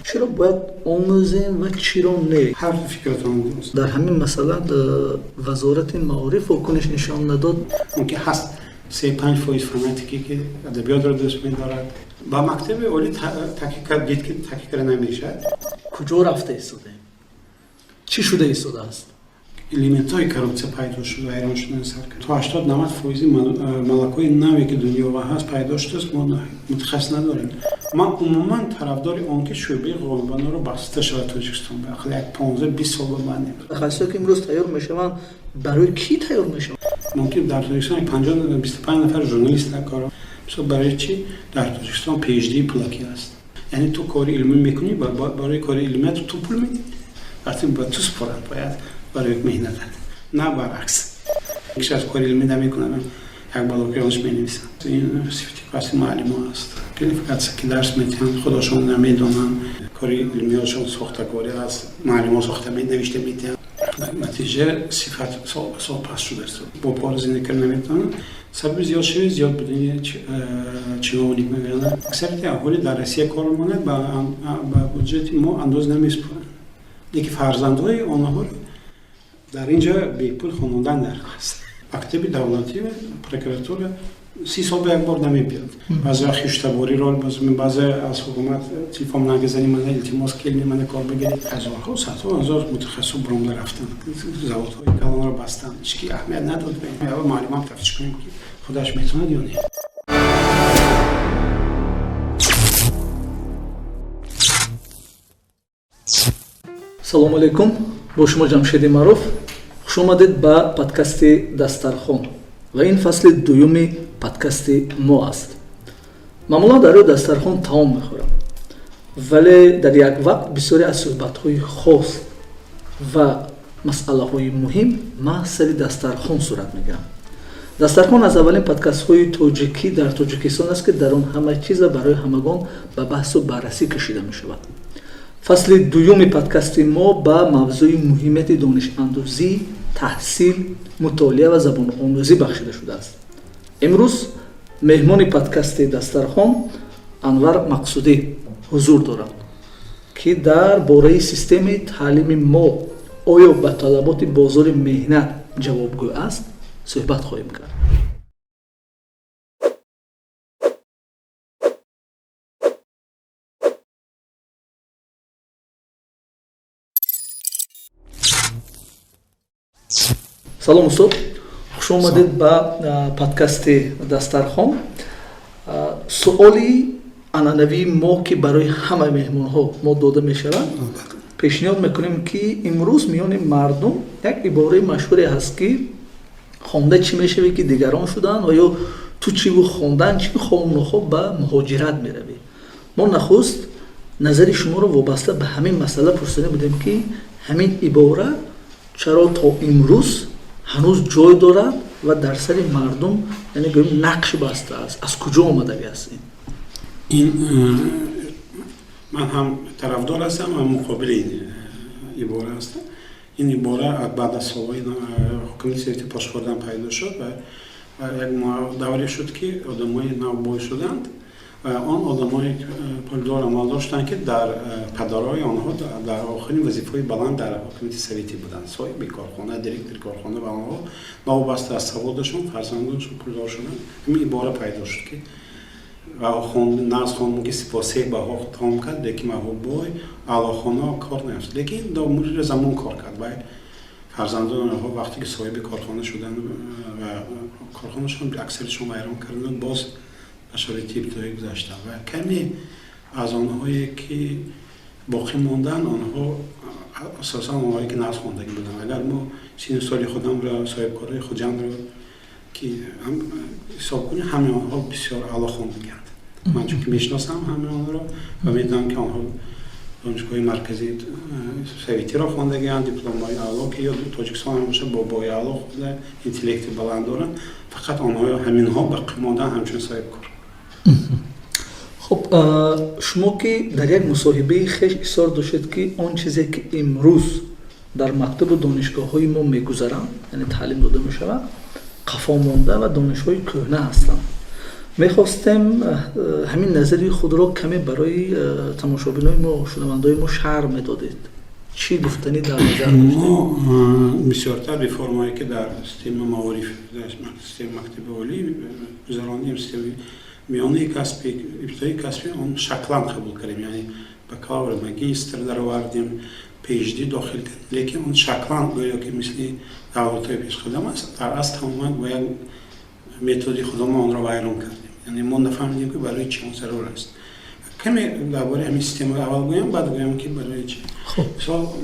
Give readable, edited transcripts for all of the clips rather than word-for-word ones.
Чиро бояд омӯзем ва чиро не? Ҳар фикратон дуруст. Дар ҳамин масъала вазорати маориф вокуниш нишон надод. Мумкин ҳаст 3-5% фанатике ки адабиётро дӯст медорад. Ба мактаби олӣ таъкид кард, дид ки таъкид карда намешавад. Куҷо рафта истодаем? Чӣ шуда истодааст? Элементҳои коррупсия пайдо шуд, вайрон шудани сар кард. То 80-90% малакаҳои наве ки дунёва ҳаст пайдо шудааст, мо мутахассис надорем. Ман умуман тарафдори он ки шӯъбаи ғолибонаро баста шавад Тоҷикистон, ба ақал як 15-20 сол ба баъд. Мутахассисое ки имрӯз тайёр мешаванд, барои кӣ тайёр мешаванд? Мумкин дар Тоҷикистон 50, 25 нафар журналист дар кор. Мисол, барои чӣ дар Тоҷикистон PhD пулакӣ аст? Яъне ту кори илмӣ мекунӣ, барои кори илмият ту пул медиҳӣ, вақте ба ту супоранд бояд барои меҳнатат, на баръакс. Киш аз кори илмӣ намекунам, як балокионш менависам. Ин сифати пасти муаллимо аст. Квалификатсия ки дарс медиҳанд, худошон намедонанд, кори илмиёшон сохтакорӣ аст, муаллимо сохта навишта медиҳанд. Натиҷа сифат сол ба сол паст шудааст. Бо пора зиндагӣ карда наметавонанд. Сабаби зиёдшавӣ зиёд будани чиновник мегӯянд. Аксарияти аҳолӣ дар Россия кор мекунад, ба буҷети мо андоз намесупоранд. Лекин фарзандҳои онҳо дар ин ҷо бепул хонондан дар аст. Мактаби давлатӣ ва прокуратура 30 сол ба як бор намебиёд. Баъзе хештабориро, баъзе аз ҳукумат телефон нагазани, мана илтимос келни, мана кор бигиред. Ҳазорҳо, садҳо ҳазор мутахассис буромда рафтанд, заводҳои калонро бастанд, ҳеч ки аҳамият надод. Ба муаллимам тафтиш кунем ки худаш метавонад ё не. Салому алайкум, бо шумо Ҷамшеди Маъруф. Хуш омадед ба подкасти Дастархон ва ин фасли дуюми подкасти мо аст. Маъмулан дар рӯи дастархон таом мехӯрам, вале дар як вақт бисёре аз суҳбатҳои хос ва масъалаҳои муҳим маҳз сари дастархон сурат мегиранд. Дастархон аз аввалин подкастҳои тоҷикӣ дар Тоҷикистон аст, ки дар он ҳама чиза барои ҳамагон ба баҳсу баррасӣ кашида мешавад. Фасли дуюми подкасти мо ба мавзӯи муҳимияти донишандӯзӣ, таҳсил, мутолиа ва забономӯзӣ бахшида шудааст. Имрӯз меҳмони подкасти Дастархон Анвар Мақсудӣ ҳузур доранд, ки дар бораи системаи таълими мо оё ба талаботи бозори меҳнат ҷавобгӯ аст суҳбат хоҳем кард. Салом, устод, хуш омадед ба подкасти Дастархон. Суоли анъанавии мо, ки барои ҳама меҳмонҳо мо дода мешавад, пешниҳод мекунем, ки имрӯз миёни мардум як ибораи машҳуре ҳаст, ки хонда чӣ мешавӣ, ки дигарон шуданд, ва ё ту чиву хондан чӣ, хоҳу нохоҳ ба муҳоҷират меравӣ. Мо нахуст назари шуморо вобаста ба ҳамин масъала пурсида будем, ки ҳамин ибора чаро то имрӯз ҳанӯз ҷой дорад ва дар сари мардум, яъне гӯем, нақш бастааст, аз куҷо омадагӣ аст ин? Ин ман ҳам тарафдор ҳастам ва муқобили ин ибора ҳастам. Ин ибора баъд аз солҳои ҳукумати советӣ пош хӯрдан пайдо шуд ва як давре шуд, ки одамои нав бой шуданд ва он одамои пулдор амалдор шуданд, ки дар падарҳои онҳо дар охирин вазифаҳои баланд дар ҳукумати советӣ буданд, соҳиби корхона, директори корхона, ва онҳо новобаста аз саводашон фарзандонашон пулдор шуданд. Ҳамин ибора пайдо шуд, ки нағз хон, ки се баҳо том кард, лекин баҳо бой аълохона кор наёфт, лекин до мурури замон кор кард ва фарзандони онҳо вақте ки соҳиби корхона шуданд ва корхонашон аксаришон вайрон карданд, боз ба шароити ибтидоӣ гузаштанд ва каме аз онҳое ки боқӣ монданд, онҳо асосан онҳое ки нағз хондагӣ буданд. Агар мо сину соли худамро, соҳибкорои Хуҷандро ки ҳисоб кунем, ҳамаи онҳо бисёр аъло хондагианд. Ман чунки мешиносам ҳамаи онҳоро ва медонам, ки онҳо донишгоҳи марказии советиро хондагианд, дипломҳои аъло, ки ё Тоҷикистон ҳам боша, бобои аъло хонда, интеллекти баланд доранд. Фақат онҳо, ҳаминҳо боқӣ монданд ҳамчун соҳибкор. Хуб, шумо ки дар як мусоҳибаи хеш исрор доштед, ки он чизе ки имрӯз дар мактабу донишгоҳҳои мо мегузаранд, яъне таълим дода мешавад, қафо монда ва донишҳои кӯҳна ҳастанд. Мехостем ҳамин назари худро каме барои тамошобинои мо, шунавандаои мо шарҳ медодед. Чӣ гуфтанӣ дар назар доштед? Мо бисёртар реформае, ки дар системаи маориф, дар системаи мактаби олӣ гузарондем, системаи миёнаи касбӣ, ибтидоии касбӣ, он шаклан қабул кардем, яъне бакалавр, магистр даровардем, PhD дохил кардем, лекин он шаклан гӯё ки мисли давлатҳои пешқадам аст. Дар асл тамоман бо як методи худомо онро вайрон кардем, яъне мо нафаҳмидем, ки барои чӣ он зарур аст. Каме дар бораи ҳамин система аввал гӯям, баъд гӯям, ки барои чӣ. Мисол,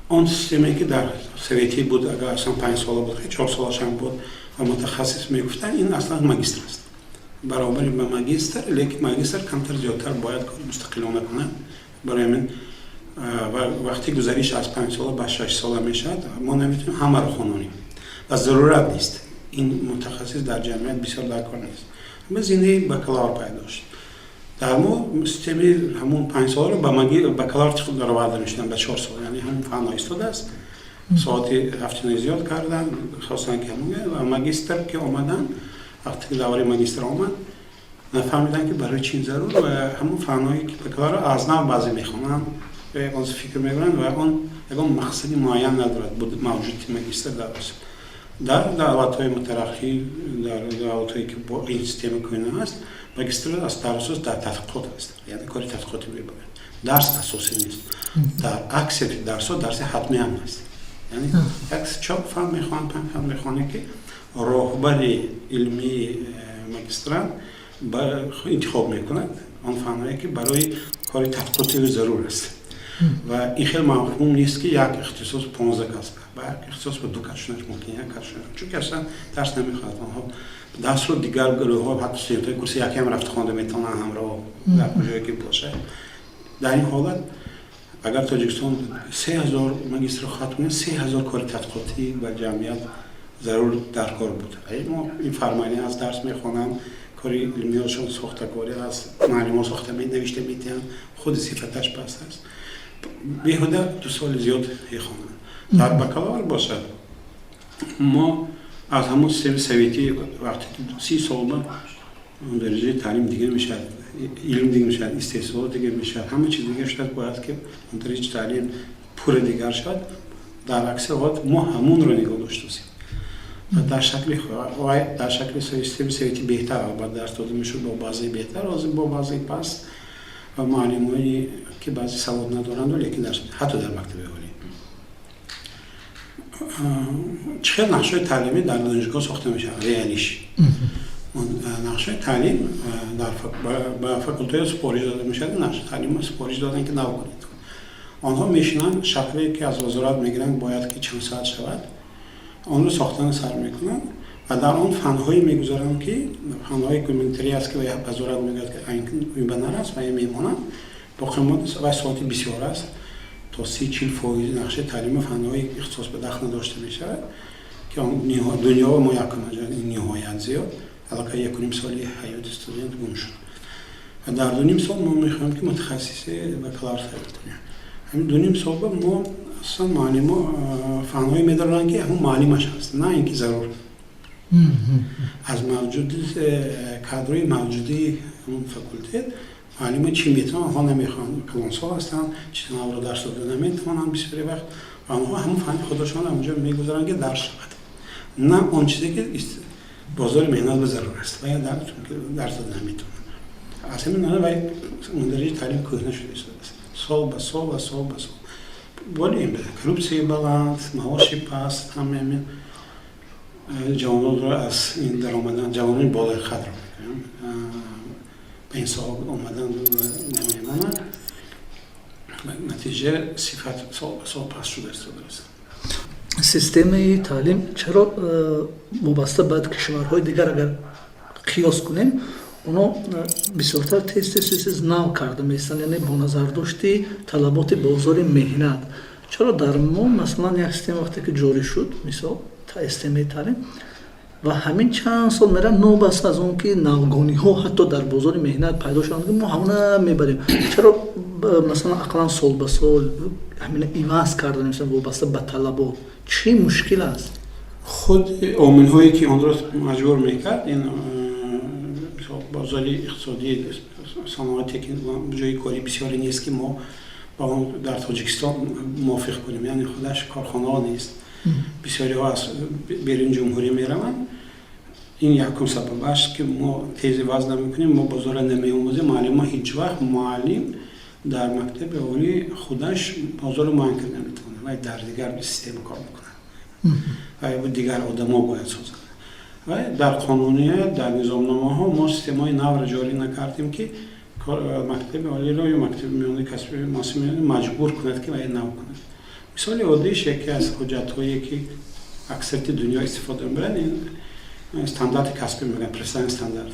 он системае, ки дар советӣ буд, агар аслан 5 сола буд, 4 солашам буд ва мутахассис мегуфтанд, ин аслан магистр аст, баробари ба магистр, лекин магистр камтар зиёдтар бояд кори мустақилона кунад. Барои ҳамин ва вақти гузариш аз 5 сола ба 6 сола мешавад, мо наметавонем ҳамаро хононем ва зарурат нест, ин мутахассис дар ҷамъият бисёр дар кор нест. Ба зинаи бакалавр пайдо шуд. Дар мо системаи ҳамун 5 соларо ба бакалавр дароварда мешуданд ба 4 сол, яъне ҳамун фанҳо истодааст, соати ҳафтина зиёд карданд, хостанд, ки ҳамун ва магистр ки омаданд, вақте ки давраи магистр омад, нафаҳмиданд, ки барои чӣ зарур, ва ҳамун фанҳое, ки бакалавр, аз нав баъзе мехонанд ва ягон фикр мебаранд ва он ягон мақсади муайян надорад мавҷуди магистр дар давлатҳои мутараққӣ, дар давлатҳое, ки бо ин система кӯҳна аст. Магистр аз дар асос дар тадқиқот аст, яъне кори тадқиқотӣ мебарад, дарс асосӣ нест. Дар аксарияти дарсҳо дарси ҳатмӣ ҳам нест, яъне як чор фан мехонанд, панҷ фан мехонанд, ки роҳбари илмии магистрант интихоб мекунад он фанҳое, ки барои кори тадқиқоти ӯ зарур аст. Ва ин хел мафҳум нест, ки як ихтисос 15 кас, ба як ихтисос ба ду кас шунаш мумкин, як кас шунаш, чунки аслан дарс намехоҳад. Онҳо дарсро дигар гурӯҳҳо, ҳатто студентҳои курси якам рафта хонда метавонанд ҳамроҳ, дар куҷое ки бошад. Дар ин ҳолат, агар Тоҷикистон 3000 магистрро хатм кунад, 3000 кори тадқиқотӣ ба ҷамъият зарур дар кор буд. Мо ин формалӣ аз дарс мехонанд, кори илмиёшон сохтакорӣ аст, муаллимон сохта навишта метиҳанд, худи сифаташ паст аст, беҳуда 2 соли зиёд мехонанд. Дар бакалавр бошад, мо аз ҳамон системаи советӣ, вақте ки 30 сол ба дараҷаи таълим дигар мешавад, илм дигар мешавад, истеҳсолот дигар мешавад, ҳама чиз дигар шудад, бояд ки дараҷаи таълим пурра дигар шавад. Дар аксар ҳолат мо ҳамонро нигоҳ доштасем ва дар шакли системаи советӣ беҳтар албатта дарс дода мешуд, бо баъзеи беҳтар, ҳозир бо баъзеи паст ва муаллимоне, ки баъзе савод надоранд, лекин дарс, ҳатто дар мактаби олӣ. Чӣ хел нақшаҳои таълимӣ дар донишгоҳ сохта мешавад? Реалиш нақшаи таълим ба факултетҳо супориш дода мешавад. Нақшаи таълимро супориш доданд, ки нав кунед. Онҳо мешинанд, шакле, ки аз вазорат мегиранд, бояд ки чанд соат шавад, онро сохтана сар мекунанд ва дар он фанҳое мегузоранд, ки фанҳои гуманитарӣ аст, ки вазорат мегӯяд, ки ин ба нараст ва ин мемонад боқимонда, ва соати бисёр аст, то 30-40% нақшаи таълими фанҳои ихтисос ба дахл надошта мешавад, ки дунёва мо якум, ниҳоят зиёд. Аллакай 1,5 соли ҳаёти студент гум шуд ва дар 2,5 сол мо мехоҳем, ки мутахассиси бакалавр тайёр кунем. Ҳамин 2,5 сол ба мо асосан муаллимо фанҳое медоранд, ки ҳамон муаллимаш ҳаст, на ин ки зарур. Аз мавҷуди кадрои мавҷудии ҳамон факултет муаллимо чӣ метавонанд, онҳо намехоҳанд, калонсол ҳастанд, чизи навро дарс дода наметавонанд бисёри вақт, ва онҳо ҳамон фанни худашон ҳамонҷо мегузоранд, ки дарс шавад, на он чизе, ки бозори меҳнат ба зарур аст, ва дарс дода наметавонанд. Аз ҳамин назар вай дараҷаи таълим кӯҳна шуда истодааст сол ба сол ва сол ба сол. Боли коррупсияи баланд, маоши паст, ҳама ҳамин ҷавононро аз ин даромадан, ҷавонони болои хатро мекунем, ба ин соҳа омадан намемонад. Натиҷа сифат сол ба сол паст шуда истодааст. Системаи таълим чаро вобаста ба кишварҳои дигар агар қиёс кунем, оно бисёртар тез тез тез нав карда меистанд, яъне бо назардошти талаботи бозори меҳнат? Чаро дар мо, масалан, як система вақте ки ҷорӣ шуд, мисол, системаи таълим, ва ҳамин чанд сол меравад, новобаста аз он ки навгониҳо ҳатто дар бозори меҳнат пайдо шуданд, мо ҳамона мебарем? Чаро, масалан, ақаллан сол ба сол ҳамина иваз карда намешавад вобаста ба талабот? Чӣ мушкил аст? Худ омилҳое, ки онро маҷбур мекард, ин Бозори иқтисодии саноате, ки ҷои кори бисёре нест, ки мо ба он дар Тоҷикистон мувофиқ кунем, яъне худаш корхонаҳо нест, бисёриҳо аз берун ҷумҳурӣ мераванд. Ин якум сабаб аст, ки мо тез иваз намекунем, мо бозорро намеомӯзем. Муаллимо ҳеҷ вақт, муаллим дар мактаби олӣ худаш бозорро муайян карда наметавонад, вай дар дигар система кор мекунад, вай дигар одамо бояд созанд. Вай дар қонуният, дар низомномаҳо мо системаҳои навро ҷорӣ накардем, ки мактаби олиро ё мактаби миёнаи касби муассисаи маҷбур кунад, ки вай нав кунад. Мисоли оддииш, яке аз ҳуҷҷатҳое, ки аксарияти дунё истифода мебаранд, ин стандарти касбӣ мегӯянд, профессиональный стандарт.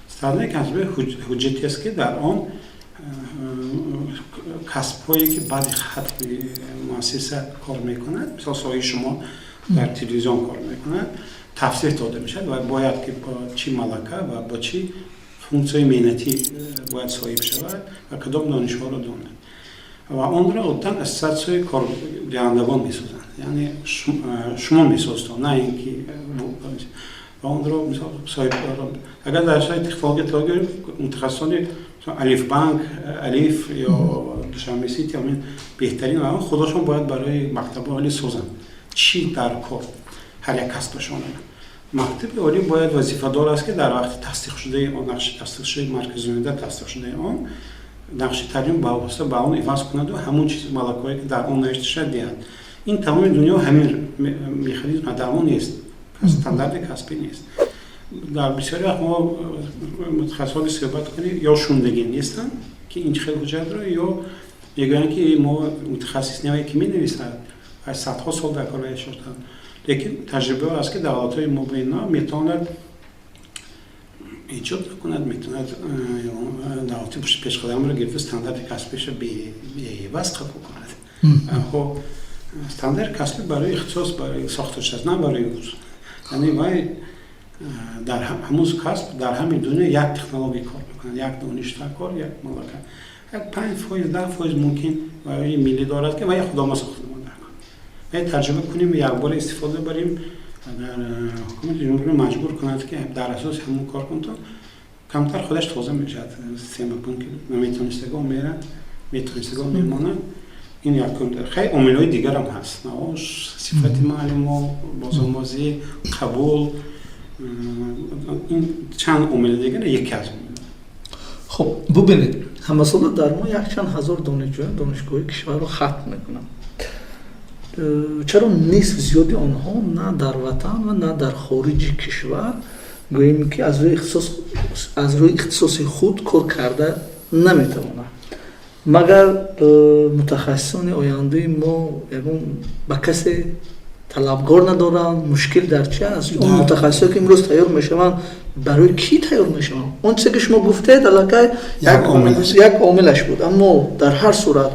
Стандарти касбӣ ҳуҷҷатест, ки дар он касбҳое, ки баъди хатми муассиса кор мекунад, мисол, соҳаи шумо дар телевизион кор мекунад, тавсиф дода мешавад ва бояд ки бо чӣ малака ва бо чӣ функсияи меҳнатӣ бояд соҳиб шавад ва кадом донишҳоро донад. Ва онро одатан ассотсиатсияи кордиҳандагон месозанд, яъне шумо месозтон, на ин ки ва онро, мисол, соҳиб, агар дар соҳаи технология мутахассисони Алифбанк, Алиф ё Душанбе Сити, ҳамин беҳтарин ва худошон бояд барои мактабҳои олӣ созанд, чӣ дар кор ҳар як касбашон. Мактаби олӣ бояд вазифадор аст, ки дар вақти тасдиқшудаи он, нақши тасдиқшудаи марказиёнида, тасдиқшудаи он нақши таълим ба восита ба он иваз кунаду ҳамон чиз, малакаҳое, ки дар он навишта шуда, диҳад. Ин тамоми дунё ҳамин механизм дар он нест, стандарти касбӣ нест. Дар бисёри вақт мо мутахассисони суҳбат кунем, ё шундагӣ нестанд, ки ин хел ҳуҷҷатро, ё мегӯянд, ки мо мутахассис не, ки менависад, садҳо сол дар кор шудан. Лекин таҷрибаҳо аст, ки давлатҳои мубина метавонад эҷод накунад, метавонад давлати пешқадамро гирифта, стандарти касбиша беиваз қабул кунад. Стандарти касбӣ барои ихтисос, барои сохта шудааст, на барои вуз. Яъне вай дар ҳамун касб дар ҳамин дунё як технология кор мекунад, як дониш дар кор, як малака, як 5%, 10% мумкин барои миллӣ дорад, ки вай худома сохта. Вай тарҷума кунем, якбора истифода барем. Агар ҳукумати ҷумҳурӣ маҷбур кунад, ки дар асоси ҳамун кор кун, то камтар худаш тоза мешавад система, ки наметонистагон мерад, метонистагон мемонад. Ин якум. Хай, омилҳои дигарам ҳаст: маош, сифати маълумот, бозомӯзӣ, қабул, ин чанд омили дигар, яке аз омил. Хуб, бубинед, ҳамасола дар мо якчанд ҳазор донишҷӯён донишгоҳи кишварро хатм мекунанд. Чаро нисф зиёди онҳо на дар ватан ва на дар хориҷи кишвар, гӯем ки аз рӯи ихтисоси худ кор карда наметавонанд? Магар мутахассисони ояндаи мо ягон ба касе талабгор надоранд? Мушкил дар чи аст? Он мутахассисое, ки имрӯз тайёр мешаванд, барои кӣ тайёр мешаванд? Он чизе, ки шумо гуфтед, аллакай як омилаш буд, аммо дар ҳар сурат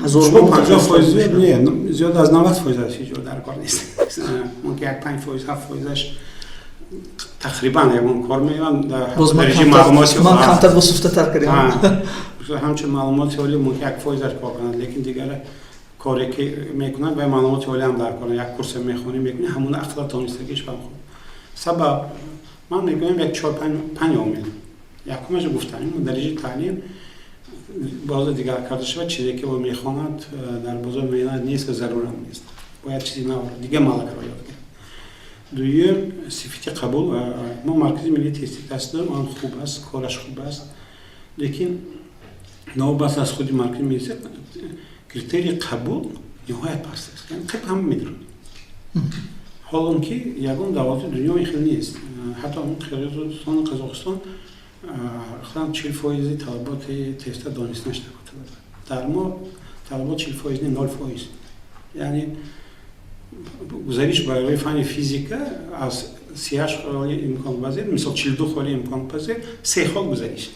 ҳазорҳо 50% не, зиёд аз 90% аш ҳеҷ дар кор нест. Мумкин як 5%, 7%аш тақрибан ягон кор меёянд. Ман камтар босуфтатар кардем. Ҳамчун маълумоти олӣ мумкин 1%аш кор кунад, лекин дигар коре, ки мекунад, вай маълумоти олӣ ҳам дар кор. Як курсе мехонӣ, мекунӣ, ҳамун ақла донистагиш ба хуб. Сабаб ман мегӯям як чор панҷ омил. Якумаш гуфтам, дараҷаи таълим боз дигар карда шавад. Чизе, ки ӯ мехонад, дар бозор меҳнат нест ва зарурам нест, бояд чизи нав, дигар малакаро ёд гирад. Дуюм, сифати қабул. Мо Маркази миллии тести дорем, он хуб аст, кораш хуб аст, лекин новобаста аз худи Маркази миллии, критерии қабул ниҳоят паст аст, яъне қариб ҳама медонанд, ҳол он ки ягон давлати дунё ин хел нест. Ҳатто Қирғизистону Қазоқистон ақлан 40%-и талаботи теста дониста нашуда. Дар мо талабот 40% не, 0%. Яъне гузариш барои фанни физика аз 38 холи имконпазир, мисол, 42 холи имконпазир, се хол гузариш.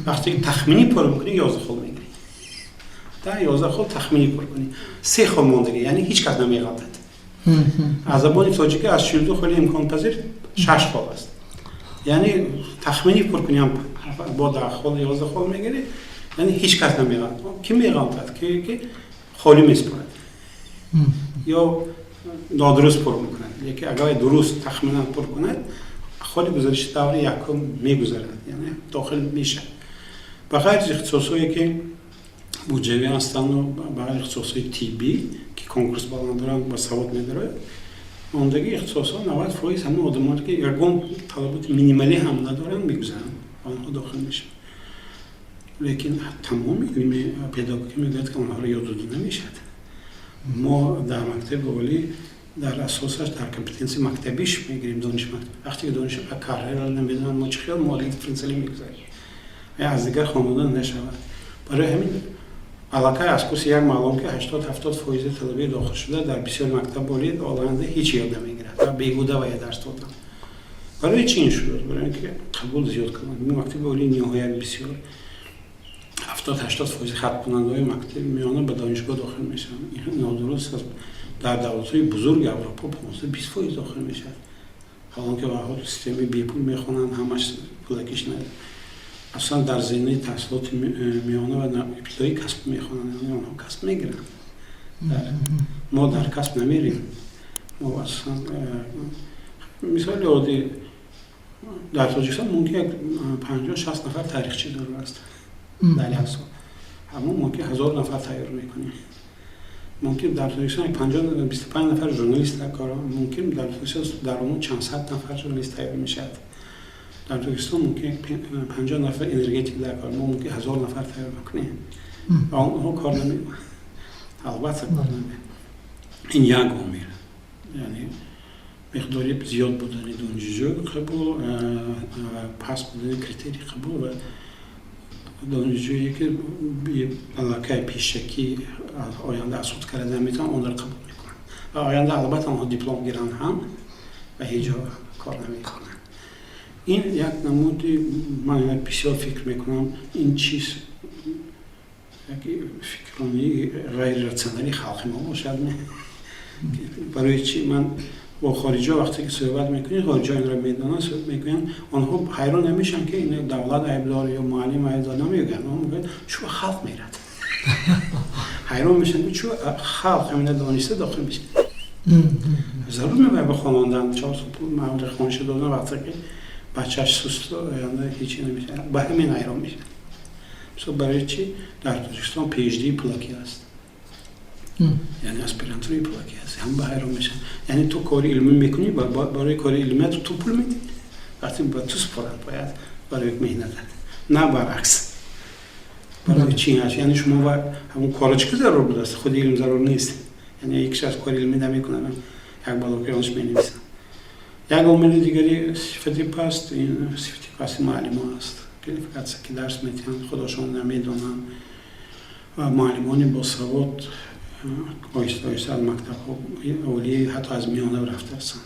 Вақте ки тахминӣ пур мекунӣ, 11 хол мегирӣ. Да 11 хол тахминӣ пур кунӣ, се хол мондагӣ, яъне ҳеҷ кас намеғалтад. Аз забони тоҷикӣ аз 42 холи имконпазир шаш хол аст, яъне тахминӣ пур кунӣ ҳам бо 10 хол, 11 хол мегирӣ, яъне ҳеҷ кас намеғалтад. Кӣ меғалтад? Ки холӣ меспорад ё нодуруст пур мекунад. Лекин агар дуруст тахминан пур кунад, Холи гузариши даври якум мегузарад, яъне дохил мешавад. Ба ғайр аз ихтисосҳое, ки буҷавӣ ҳастанду ба ғайр ихтисосҳои тиббӣ, ки конкурс баланд доранд, ба савод медарояд, мондагии ихтисосҳо 90% ҳамон одамоне, ки ягон талаботи минималӣ ҳам надоранд, мегузаранд ва онҳо дохил мешаванд. Лекин тамоми илми педагогӣ мегӯяд, ки онҳоро ёд дода намешавад. Мо дар мактаби олӣ дар асосаш дар компетенсияи мактабиш мегирем дониши мактаб. Вақте ки дониши карьера намедонанд, мо чӣ хел муолиҷаи дифференсиалӣ мегузарем? Аз дигар хонанда нашавад. Барои ҳамин аллакай аз курси як маълум, ки 80-70% талабаи дохилшуда дар бисёр мактаби олӣ оянда ҳеҷ ёд намегирад ва беҳуда вая дарс додан. Барои чӣ ин шуд? Барои ин ки қабул зиёд кунанд. Мактаби олӣ ниҳоят бисёр, 70-80% хатмкунандаҳои мактаби миёна ба донишгоҳ дохил мешаванд. Ин нодуруст аст. Дар давлатҳои бузурги Аврупо 15-20% дохил мешавад, ҳолон ки онҳо системаи бепул мехонанд, ҳамаш пулакиш на, аслан дар зинаи таҳсилоти миёна ва ибтидоӣ касб мехонанд, яъне онҳо касб мегиранд. Мо дар касб намерем. Мо аслан, мисоли оддӣ, дар Тоҷикистон мумкин як 50-60 нафар таърихчӣ зарур аст дар як сол. Ҳамон мумкин 1000 нафар тайёр мекунем. Мумкин дар Тоҷикистон як 50, 25 нафар журналист кор, мумкин дар Тоҷикистон дар умум чанд сад нафар журналист тайёр мешавад. Дар Тоҷикистон мумкин 50 нафар энергетик дар кор, мо мумкин 1000 нафар тайёр мекунем ва онҳо кор намекунанд, албатта, кор намекунанд. Ин як омил, яъне миқдори зиёд будани донишҷӯ қабул, паст будани критерии қабул ва донишҷӯе, ки аллакай пешакӣ оянда аз худ карда наметавонанд, онро қабул мекунанд ва оянда албатта онҳо диплом гиранд ҳам ва ҳеҷ ҷо кор намекунанд. Ин як намуди, ман бисёр фикр мекунам, ин чиз як фикронии ғайрирационалии халқи мо бошад. Барои чӣ ман бо хориҷиҳо вақте ки суҳбат мекунем, хориҷиҳо инро медонанд, мегӯянд, онҳо ҳайрон намешаванд, ки ин давлат айбдор ё муаллим айбдор намегӯянд. Онҳо мегӯянд, чӯ халқ мерад. Ҳайрон мешаванд, ки чӯ халқ ҳамина дониста дохил мешавад. Зарур мебояд ба хонондан 4 сол пул маблағи хониша додан, вақте ки бачааш сусту оянда ҳечи намешавад? Ба ҳамин ҳайрон мешавад. Мисол, барои чӣ дар Тоҷикистон PhD пулакӣ аст, яъне аспирантураи пулакӣ аст? Ҳам ба ҳайрон мешаванд. Яъне ту кори илмӣ мекунӣ, барои кори илмият ту пул медиҳӣ, вақте ба ту супоранд бояд барои меҳнатат, на баръакс. Барои чӣ аст? Яъне шумо ҳамон кора чӣ зарур будааст? Худи илм зарур нест. Яъне як шахс кори илмӣ намекунад, як балокионш менависад. Як омили дигари сифати паст, ин сифати пасти муаллимо аст, квалификатсия, ки дарс метиҳанд, худошон намедонанд ва муаллимони босавод оҳиста оҳиста аз мактабҳо олӣ, ҳатто аз миёна рафтаастанд.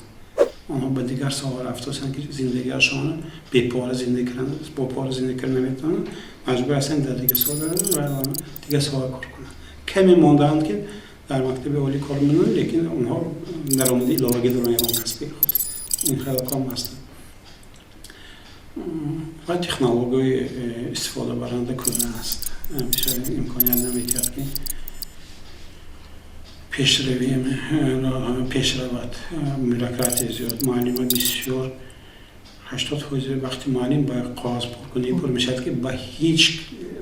Онҳо ба дигар соҳа рафтаастанд, ки зиндагиашонро бепора зиндагӣ кардан, бо пора зиндагӣ кардан наметавонанд, маҷбур ҳастанд дар дигар соҳа ва дигар соҳа кор кунанд. Каме мондаанд, ки дар мактаби олӣ кор мекунанд, лекин онҳо даромади иловагӣ доранд, ягон касби худ. Ин хеле кам ҳастанд ва технологияи истифодабаранда кӯҳна аст, бисёр имконият намедиҳад, ки пешравӣ пеш равад. Бюрократия зиёд, муаллима бисёр, 80% вақти муаллим ба қоғазпуркунӣ пур мешавад, ки ба ҳеҷ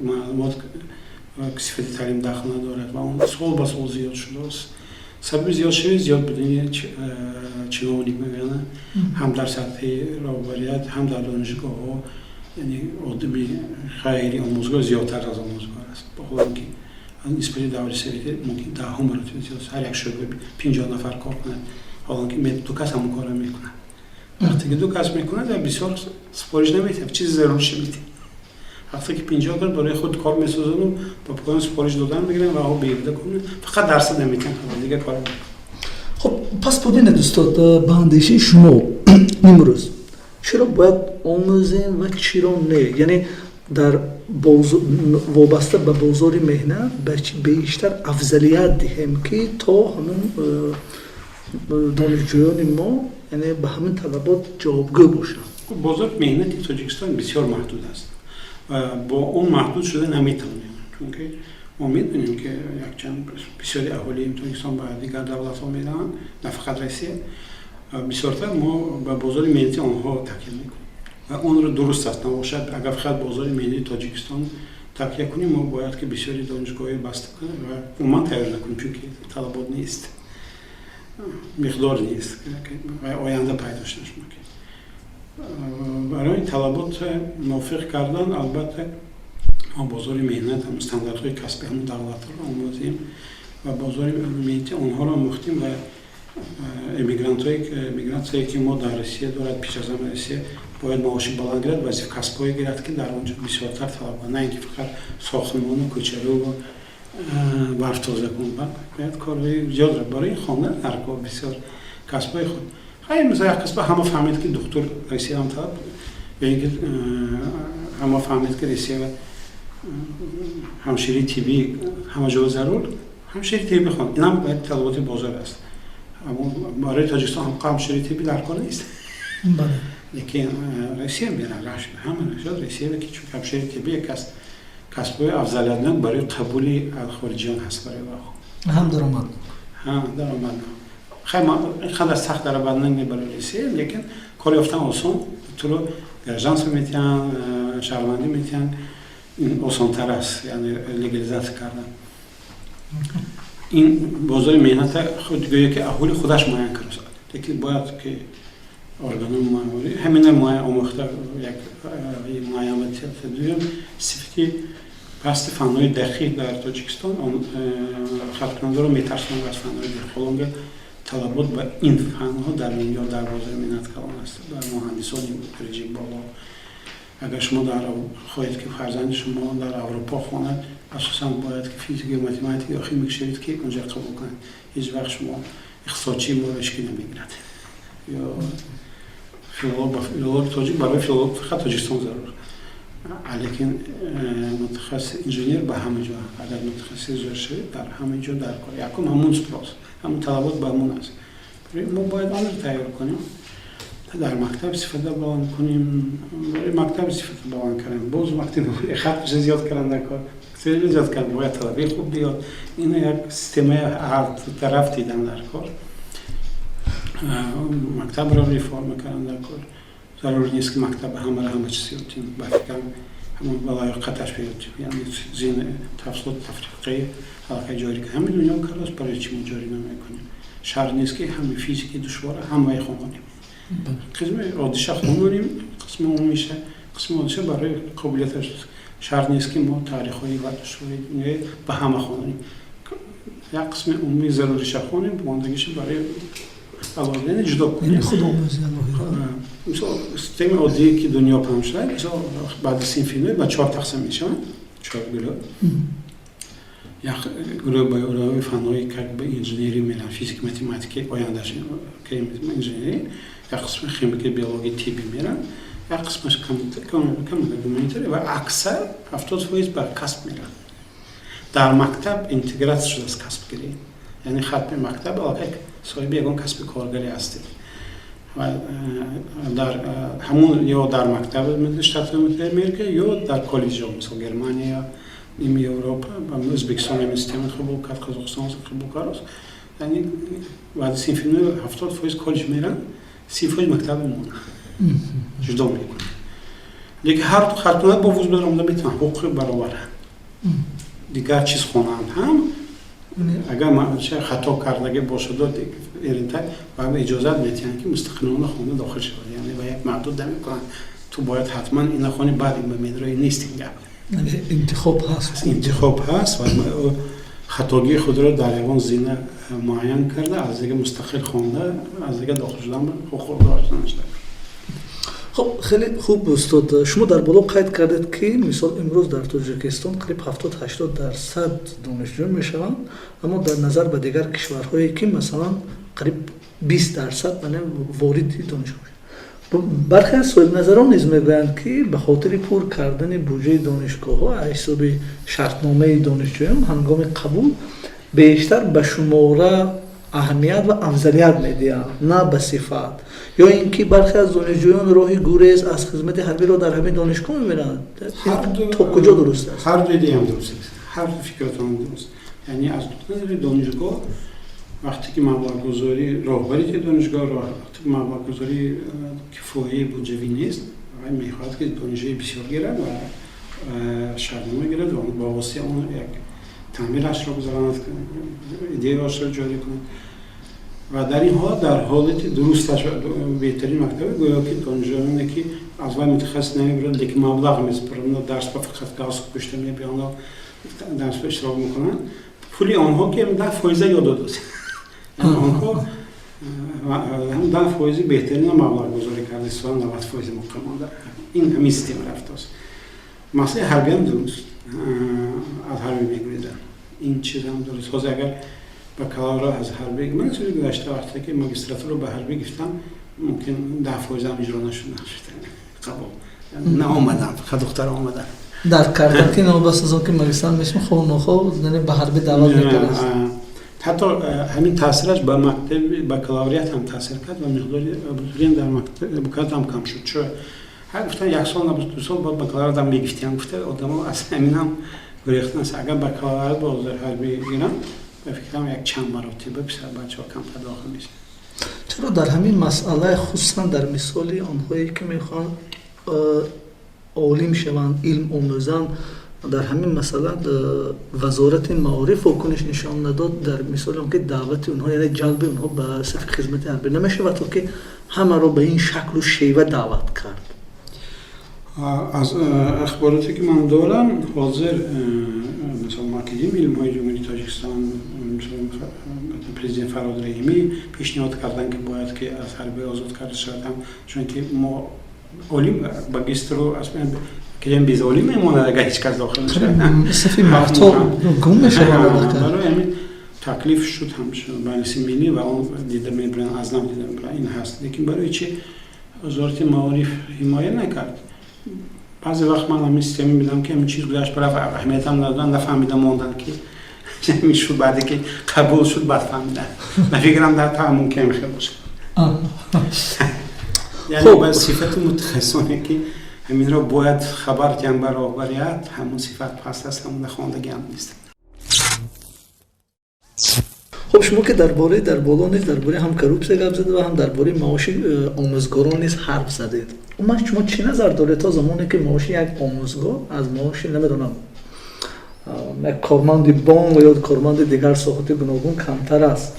маълумот, сифати таълим дахл надорад ва он сол ба сол зиёд шудааст. Сабаби зиёдшавӣ зиёд будани чиновник мегӯянд, ҳам дар сатҳи роҳбарият, ҳам дар донишгоҳҳо. Яъне одами ғайри омӯзгор зиёдтар аз омӯзгор аст, ҳолон ки нисбати даври советӣ мумкин даҳҳо маротиба зиёд. Ҳар як шӯъба 50 нафар кор кунад, ҳолон ки ду кас ҳамон корро мекунад. Вақте ки ду кас мекунад, бисёр супориш наметиҳад, чизи зарурша метиҳад. Вақте ки 50 кас барои худ кор месозану ба поён супориш додан мегиранд ва ҳо беҳуда кор, фақат дарса наметиҳанд, дигар кор. Хуб, пас бубинед, устод, ба андешаи шумо имрӯз чиро бояд омӯзем ва чиро не? Яъне дар вобаста ба бозори меҳнат бештар афзалият диҳем, ки то ҳамун донишҷӯёни мо, яъне ба ҳамин талабот ҷавобгӯ бошанд? Бозори меҳнати Тоҷикистон бисёр маҳдуд аст ва бо он маҳдуд шуда наметавонем, чунки мо медонем, ки якчанд бисёри аҳолии Тоҷикистон ба дигар давлатҳо мераванд, на фақат Россия. Бисёртар мо ба бозори меҳнати онҳо такя мекунем ва онро дуруст аст. Набошад, агар фақат бозори меҳнати Тоҷикистон такя кунем, мо бояд ки бисёри донишгоҳҳои баста кунем ва умуман тайёр накунем, чунки талабот нест, миқдор нест ва оянда пайдо шудаш мумкин. Барои талабот мувофиқ кардан, албатта, мо бозори меҳнат, ҳам стандартҳои касби ҳамон давлатҳоро омӯзем ва бозори меҳнати онҳоро омӯхтем. Ва эмигрантҳое, мигратсияе ки мо дар Россия дорад, пеш аз ҳама Россия бояд маоши баланд гирад, вазиф касбҳое гирад, ки дар он ҷо бисёртар талаб, на ин ки фақат сохтмону кӯчару барф тоза кун. Бояд корҳои зиёд барои хондан дар кор бисёр касбҳои худ. Хай, масалан, як касба ҳама фаҳмед, ки духтур Россия ҳам талаб, ё ин ки ҳама фаҳмед, ки Россия ҳамширии тиббӣ ҳама ҷо зарур, ҳамширии тиббӣ хон. Инам бояд талаботи бозор аст. Барои Тоҷикистон ҳам ҳамширии тиббӣ дар кор нест, лекин Россия мерад, ҳама Россия, ки чун ҳамширии тиббӣ як аз касбҳои афзалиятнок барои қабули хориҷиён ҳаст, барои ҳам даромад. Ҳам даромад. Хай, инқадар сахт даромаднок не барои Россия, лекин кор ёфтан осон, туро гражданство метиҳанд, шаҳрвандӣ метиҳанд, ин осонтар аст, яъне легализатсия кардан. Ин бозори меҳната худ гӯё ки аҳоли худаш муайян кард, лекин бояд ки органҳои муайян ҳамина муайян омӯхта, як муайян. Дуюм, сифати пасти фанҳои дақиқ дар Тоҷикистон хатмкунандаро метарсонад аз фанҳои дақиқ. Ҳолонга талабот ба ин фанҳо дар дунё, дар бозори меҳнат калон аст, ба муҳандисони дараҷаи боло. Агар шумо дар хоҳед, ки фарзанди шумо дар Аврупо хонад, асосан бояд ки физика ё математика ё химик шавед, ки онҷа қабул кунад. Ҳеҷ вақт шумо иқтисодчии моро ҳеҷ ки намегирад ё филолог. Филолог тоҷик, барои филолог фақат Тоҷикистон зарур, лекин мутахассис инженер ба ҳама ҷо, агар мутахассис зӯр шавед, дар ҳама ҷо дар кор. Якум ҳамун спрос, ҳамун талабот ба ҳамун аст. Мо бояд онро тайёр кунем, дар мактаб сифата баланд кунем. Барои мактаб сифата баланд кардем, боз вақти хатмша зиёд кардан дар кор, зиёд кардан, бояд талабаи хуб биёд. Ина як системаи ҳар тараф дидан дар кор, мактабро реформа кардан дар кор. Зарур нест, ки мактаба ҳамаро ҳама чиз ёд, ба фикрам, ҳамон ба лаёқаташ биёд, яъне зин тафсилот тафриқаи аллакай ҷорӣ ҳамаи дунё кардааст, барои чӣ мо ҷорӣ намекунем? Шарт нест, ки ҳамаи физики душвора ҳамаи хононем, қисми оддиша хононем, қисми умумиша, қисми оддиша барои қобилияташ. Шарт нест, ки мо таърихҳои ва душвори дунёи ба ҳама хононем, як қисми умумии заруриша хонем, мондагиша барои алоҳида ҷудо кунем. Мисол, системаи оддие, ки дунё паҳн шуда, мисол, баъди синфи нӯ ба чор тақсим мешаванд, чор гурӯҳ. Як гурӯҳ ба роҳи фанҳои как бы инженерӣ мераванд, физика, математика, ояндаш инженерӣ, як қисми химика, биология, тиббӣ мераванд, як қисмаш гуманитарӣ ва аксар 70% ба касб мераванд. Дар мактаб интегратсия шудааст касбгирӣ, яъне хатми мактаб аллакай соҳиби ягон касби коргарӣ ҳастед ва дар ҳамун ё дар мактаб Штатҳои Муттаҳидаи Америка ё дар коллеҷҳо, мисол, Германия, ими Европа, Ӯзбекистон ҳамин система қабул кард, Қазоқистон қабул кард. Яъне баъди синфи нӯ 70% коллеҷ мераванд, 30% мактаб мемонанд, ҷудо мекунанд. Лекин ҳар хатмкунанда бо вуз баромада метавонанд, ҳуқуқи баробаранд, дигар чиз хонанд ҳам. Агар хато кардагӣ бошаду эринта ба иҷозат метиҳанд, ки мустақилона хонда дохил шавад, яъне ба як маҳдуд намекунанд, ту бояд ҳатман ина хони, баъд ин ба медрои нест ин гап. Интихоб ҳаст. Интихоб ҳаст ва хатогии худро дар ягон зина муайян карда, аз дига мустақил хонда, аз дига дохил шудан ҳуқуқ доштан. Хуб, хеле хуб, устод. Шумо дар боло қайд кардед, ки мисол имрӯз дар Тоҷикистон қариб 70-80% донишҷӯ мешаванд, аммо дар назар ба дигар кишварҳое, ки масалан қариб 20% вориди донишгоҳ. Бархе аз соҳибназарон низ мегӯянд, ки ба хотири пур кардани буҷаи донишгоҳҳо аз ҳисоби шартномаи донишҷӯён ҳангоми қабул бештар ба шумора аҳамият ва афзалият медиҳанд, на ба сифат, ё ин ки бархе аз донишҷӯён роҳи гурез аз хизмати ҳарбиро дар ҳамин донишгоҳ мебинанд. То куҷо дуруст аст? Ҳар дуи диам дуруст аст, ҳар ду фикратон дуруст. Яъне аз нуқтаи назари донишгоҳ Вақте ки маблағгузорӣ роҳбарии донишгоҳ, вақте ки маблағгузорӣ кифояи буҷавӣ нест, мехоҳад, ки донишҷӯи бисёр гирад ва шартнома гирад ва ба воситаи он як таъмирашро гузаронад, идеяашро ҷорӣ кунад. Ва дар ин ҳолат, дар ҳолати дурусташ, беҳтарин мактабе, гӯё ки донишҷӯёне, ки аз вай мутахассис намебиранд, лекин маблағ месупоранд, дарс ба фақат галстук пӯшта мебиёнд, дарс ба иштирок мекунанд, пули онҳо ки 10 фоиза ёд додааст, онҳо 10 фоизи беҳтарина маблағгузорӣ карда истодан, 90 фоизи боқӣ монда. Ин ҳамин система рафтааст. Масъалаи ҳарбиам дуруст, аз ҳарбӣ мегурезанд, ин чизам дуруст. Ҳозир агар бакалаврро аз ҳарбӣ, ман соли гузашта вақте ки магистратура ба ҳарбӣ гирифтам, мумкин 10 фоизам иҷро нашуд, қабул наомадам, фақат духтара омадам. Дарк кардан, ки новобаста аз он ки магистрант мешем, хоб нохоб ба ҳарбӣ даъват мекард. Ҳатто ҳамин таъсираш ба мактаби бакалаврият ҳам таъсир кард ва миқдори абитуриент дар бакалаврият ҳам кам шуд. Чун ҳар гуфтан, як сол набуд, 2 сол бояд бакалаврият ҳам мегирифтиам, гуфта, одамо аз ҳаминам гурехтан. Агар бакалаврият боз ҳарбӣ гирам, ба фикрам, як чанд маротиба писарбачаҳо камтар дохил мешаванд. Чаро дар ҳамин масъала, хусусан дар мисоли онҳое, ки мехоҳанд олим шаванд, илм омӯзанд, дар ҳамин масъала Вазорати маориф вокуниш нишон надод? Дар мисоли он ки даъвати онҳо, яъне ҷалби онҳо ба сафи хизмати ҳарбӣ намешавад, то ки ҳамаро ба ин шаклу шева даъват кард? Аз ахбороте, ки ман дорам, ҳозир, мисол, Академияи илмҳои Ҷумҳурии Тоҷикистон, президент Фарҳод Раҳимӣ пешниҳод карданд, ки бояд ки аз ҳарбӣ озод карда шавад ҳам, чунки мо олим, магистру академия без олим мемонад, агар ҳеҷ кас дохил нашавад. Сафи мардҳо гум мешавад. Барои ҳамин таклиф шуд ҳам Маҷлиси Миллӣ ва он дида мебиранд, аз нав дида мебиранд. Ин ҳаст, лекин барои чи Вазорати маориф ҳимоя накард? Баъзе вақт ман ҳамин система мебинам, ки ҳамин чиз гузашт, барафт, аҳамиятам надоданд, нафаҳмида монданд, ки ҳамин шуд. Баъде ки қабул шуд, баъд фаҳмиданд. Ба фикрам, дар та мумкин хел бошад, яъне ба сифати мутахассисоне, ки ҳаминро бояд хабар диҳанд ба роҳбарият, ҳамон сифат паст аст, ҳамон хондагиам нест. Хуб, шумо ки дар бораи дар боло низ дар бораи ҳам коррупсия гап задед ва ҳам дар бораи маоши омӯзгорон низ ҳарф задед, умуман шумо чӣ назар доред? То замоне ки маоши як омӯзгор аз маоши, намедонам, як корманди бонк ё корманди дигар соҳати гуногун камтар аст,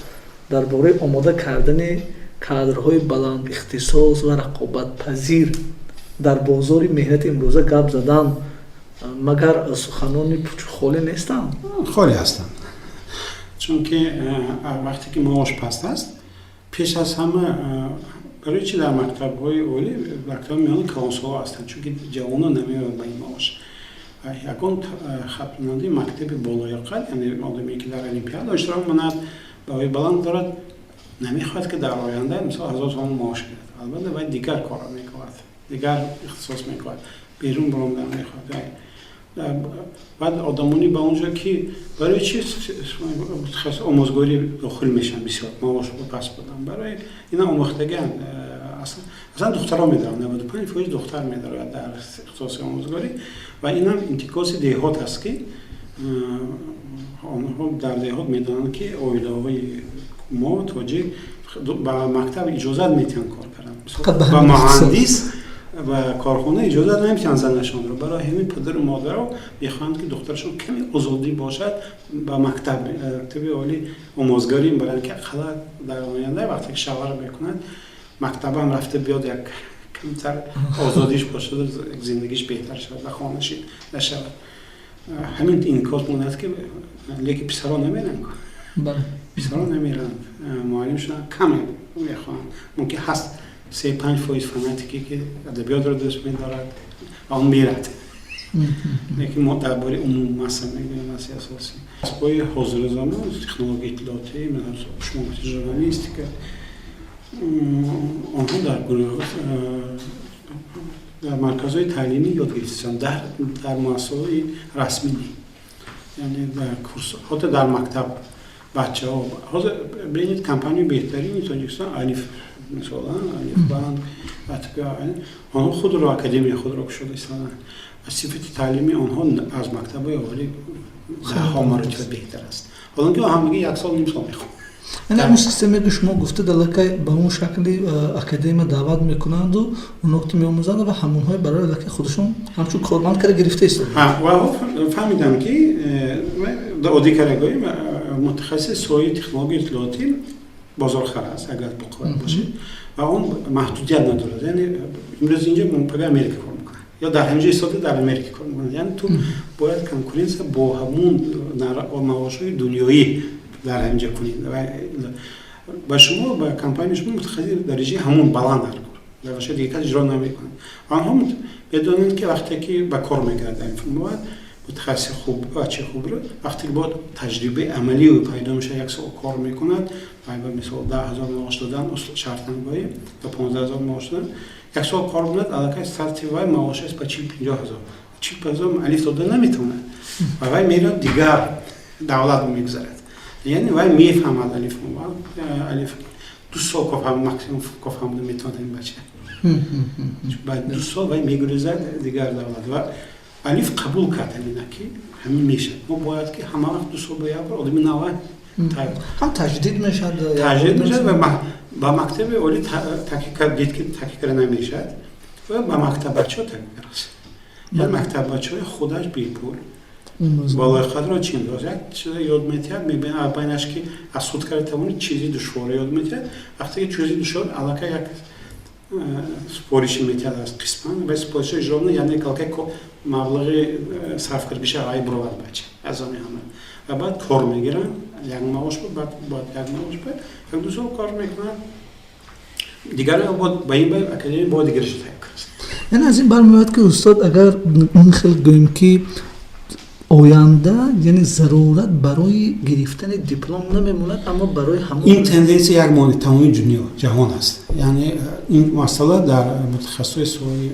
дар бораи омода кардани кадрҳои баланд ихтисос ва рақобатпазир дар бозори меҳнати имрӯза гап задан магар суханони пучхолӣ нестанд? Холӣ ҳастанд, чунки вақте ки маош паст аст, пеш аз ҳама барои чи дар мактабҳои олӣ, мактаби миёна калонсоло ҳастанд? Чунки ҷавонон намеоянд ба ин маош. Ягон хатмкунандаи мактаби болояқат, яъне одаме, ки дар олимпиада иштирок мекунад, баҳои баланд дорад, намехоҳад, ки дар оянда, мисол, 1000 сомон маош гирад. Албатта, вай дигар корро мекунад, дигар ихтисос мекунад, берун баромадан мехоҳад. Баъд одамони ба онҷо ки барои чи омӯзгорӣ дохил мешаванд, бисёр маош паст будан, барои ина омӯхтагианд. Аслан духтаро медоранд, 95% духтар медорад дар ихтисоси омӯзгорӣ. Ва инам инъикоси деҳот аст, ки онҳо дар деҳот медонанд, ки оилаҳои мо тоҷик ба мактаб иҷозат медиҳанд кор кардан, ба муҳандис, ба корхона иҷозат намедиҳанд занашонро. Барои ҳамин падару модаро мехоҳанд, ки духтарашон каме озодӣ бошад, ба мактаб, мактаби олӣ омӯзгорӣ баранд, ки ақалла дар оянда, вақте ки шавҳар мекунад, мактабам рафта биёд, як камтар озодиш бошад, зиндагиш беҳтар шавад ва хонашин нашавад. Ҳамин инъикос монад, ки лекин писаро намеранд, писаро намеранд муаллим шудан, каме мехоҳанд. Мумкин ҳаст 3-5 фоиз фанатике, ки адабиётро дӯст медорад ва он мерад, лекин мо дар бораи умум масса мегӯем. Масъалаи асосӣ асбои ҳозири замон, технологияи иттилоотӣ, шумо гуфти, журналистика, онҳо дар гурӯҳ, дар марказҳои таълимӣ ёд гирифтаанд, дар муассисаҳои расмӣ не, яъне дар курс, ҳатто дар мактаб бачаҳо. Ҳозир бинед, компанияи беҳтарини Тоҷикистон, Алиф, мисолан, Алиф Банк, онҳо худро академияи худро кушода истоданд. Сифати таълими онҳо аз мактабҳои олӣ даҳҳо маротиба беҳтар аст, ҳолон ки ҳамагӣ як сол, ним сол мехонанд. Яъне ҳамон системе, ки шумо гуфтед, аллакай ба он шакли академия даъват мекунанду оно ки меомӯзанд ва ҳамонҳое барои аллакай худашон ҳамчун корманд кара гирифта истодаанд. Ва фаҳмидам, ки оддӣ кара гӯем, мутахассиси соҳаи технологияи иттилоотӣ бозорхар аст, агар боқувват бошед, ва он маҳдудият надорад. Яъне имрӯз инҷа, пага Америка кор мекунад ё дар ҳаминҷо истода дар Америка кор мекунад. Яъне ту бояд конкуренция бо ҳамун маошҳои дунёӣ дар ҳаминҷа кунед. Ба шумо, ба компанияи шумо мутахассиси дараҷаи ҳамун баланд дар кор, дар дигар кас иҷро намекунад. Онҳо медонанд, ки вақте ки ба кор мегирад, бояд мутахассиси хуб, бачаи хубро, вақте ки бояд таҷрибаи амалии ӯ пайдо мешавад, як сол кор мекунад, ба мисол 10 000 маош додан, шартан гӯем, ба 15 000 маош додан, як сол кор кунад, аллакай старти вай маош аст ба 40-50 ҳазор. 40-50 ҳазор алиф дода наметавонад ва вай меравад, дигар давлат мегузарад. Яъне вай мефаҳмад алиф, алиф 2 сол максимум кофаҳмида метавонад ин бача. Баъд 2 сол вай мегурезад дигар давлат. Ва алиф қабул кард ҳамина, ки ҳамин мешавад. Мо бояд ки ҳама вақт 2 сол ба як бор одами нава ҳам таҷдид мешавад. Таҷдид мешавад ва ба мактаби олӣ такя кард, дид, ки такя карда намешавад, ва ба мактаббачаҳо такя кард. Яъне мактаббачаҳои худаш бепул болои қадро чин дошт, як чиза ёд метиҳад, мебинад байнаш, ки аз худ карда тавонӣ, чизи душворе ёд метиҳад. Вақте ки чизи душвор, аллакай як супориши метиҳад аз қисман ва супоришро иҷро мекунад. Яъне аллакай маблағи сарф кардагиша ай буровад бача аз они ҳама. Ва баъд кор мегиранд, як маош буд, баъд бояд як маош буд, як ду сол кор мекунанд, дигар ба ин ба академия бояд дигарашо тайёр кард. Яъне аз ин бармеояд, ки устод, агар ин хел гӯем, ки оянда, яъне зарурат барои гирифтани диплом намемонад, аммо барои ҳамон Ин тенденсия як мони тамоми дунё, ҷаҳон аст. Яъне ин масъала дар мутахассисои соҳаи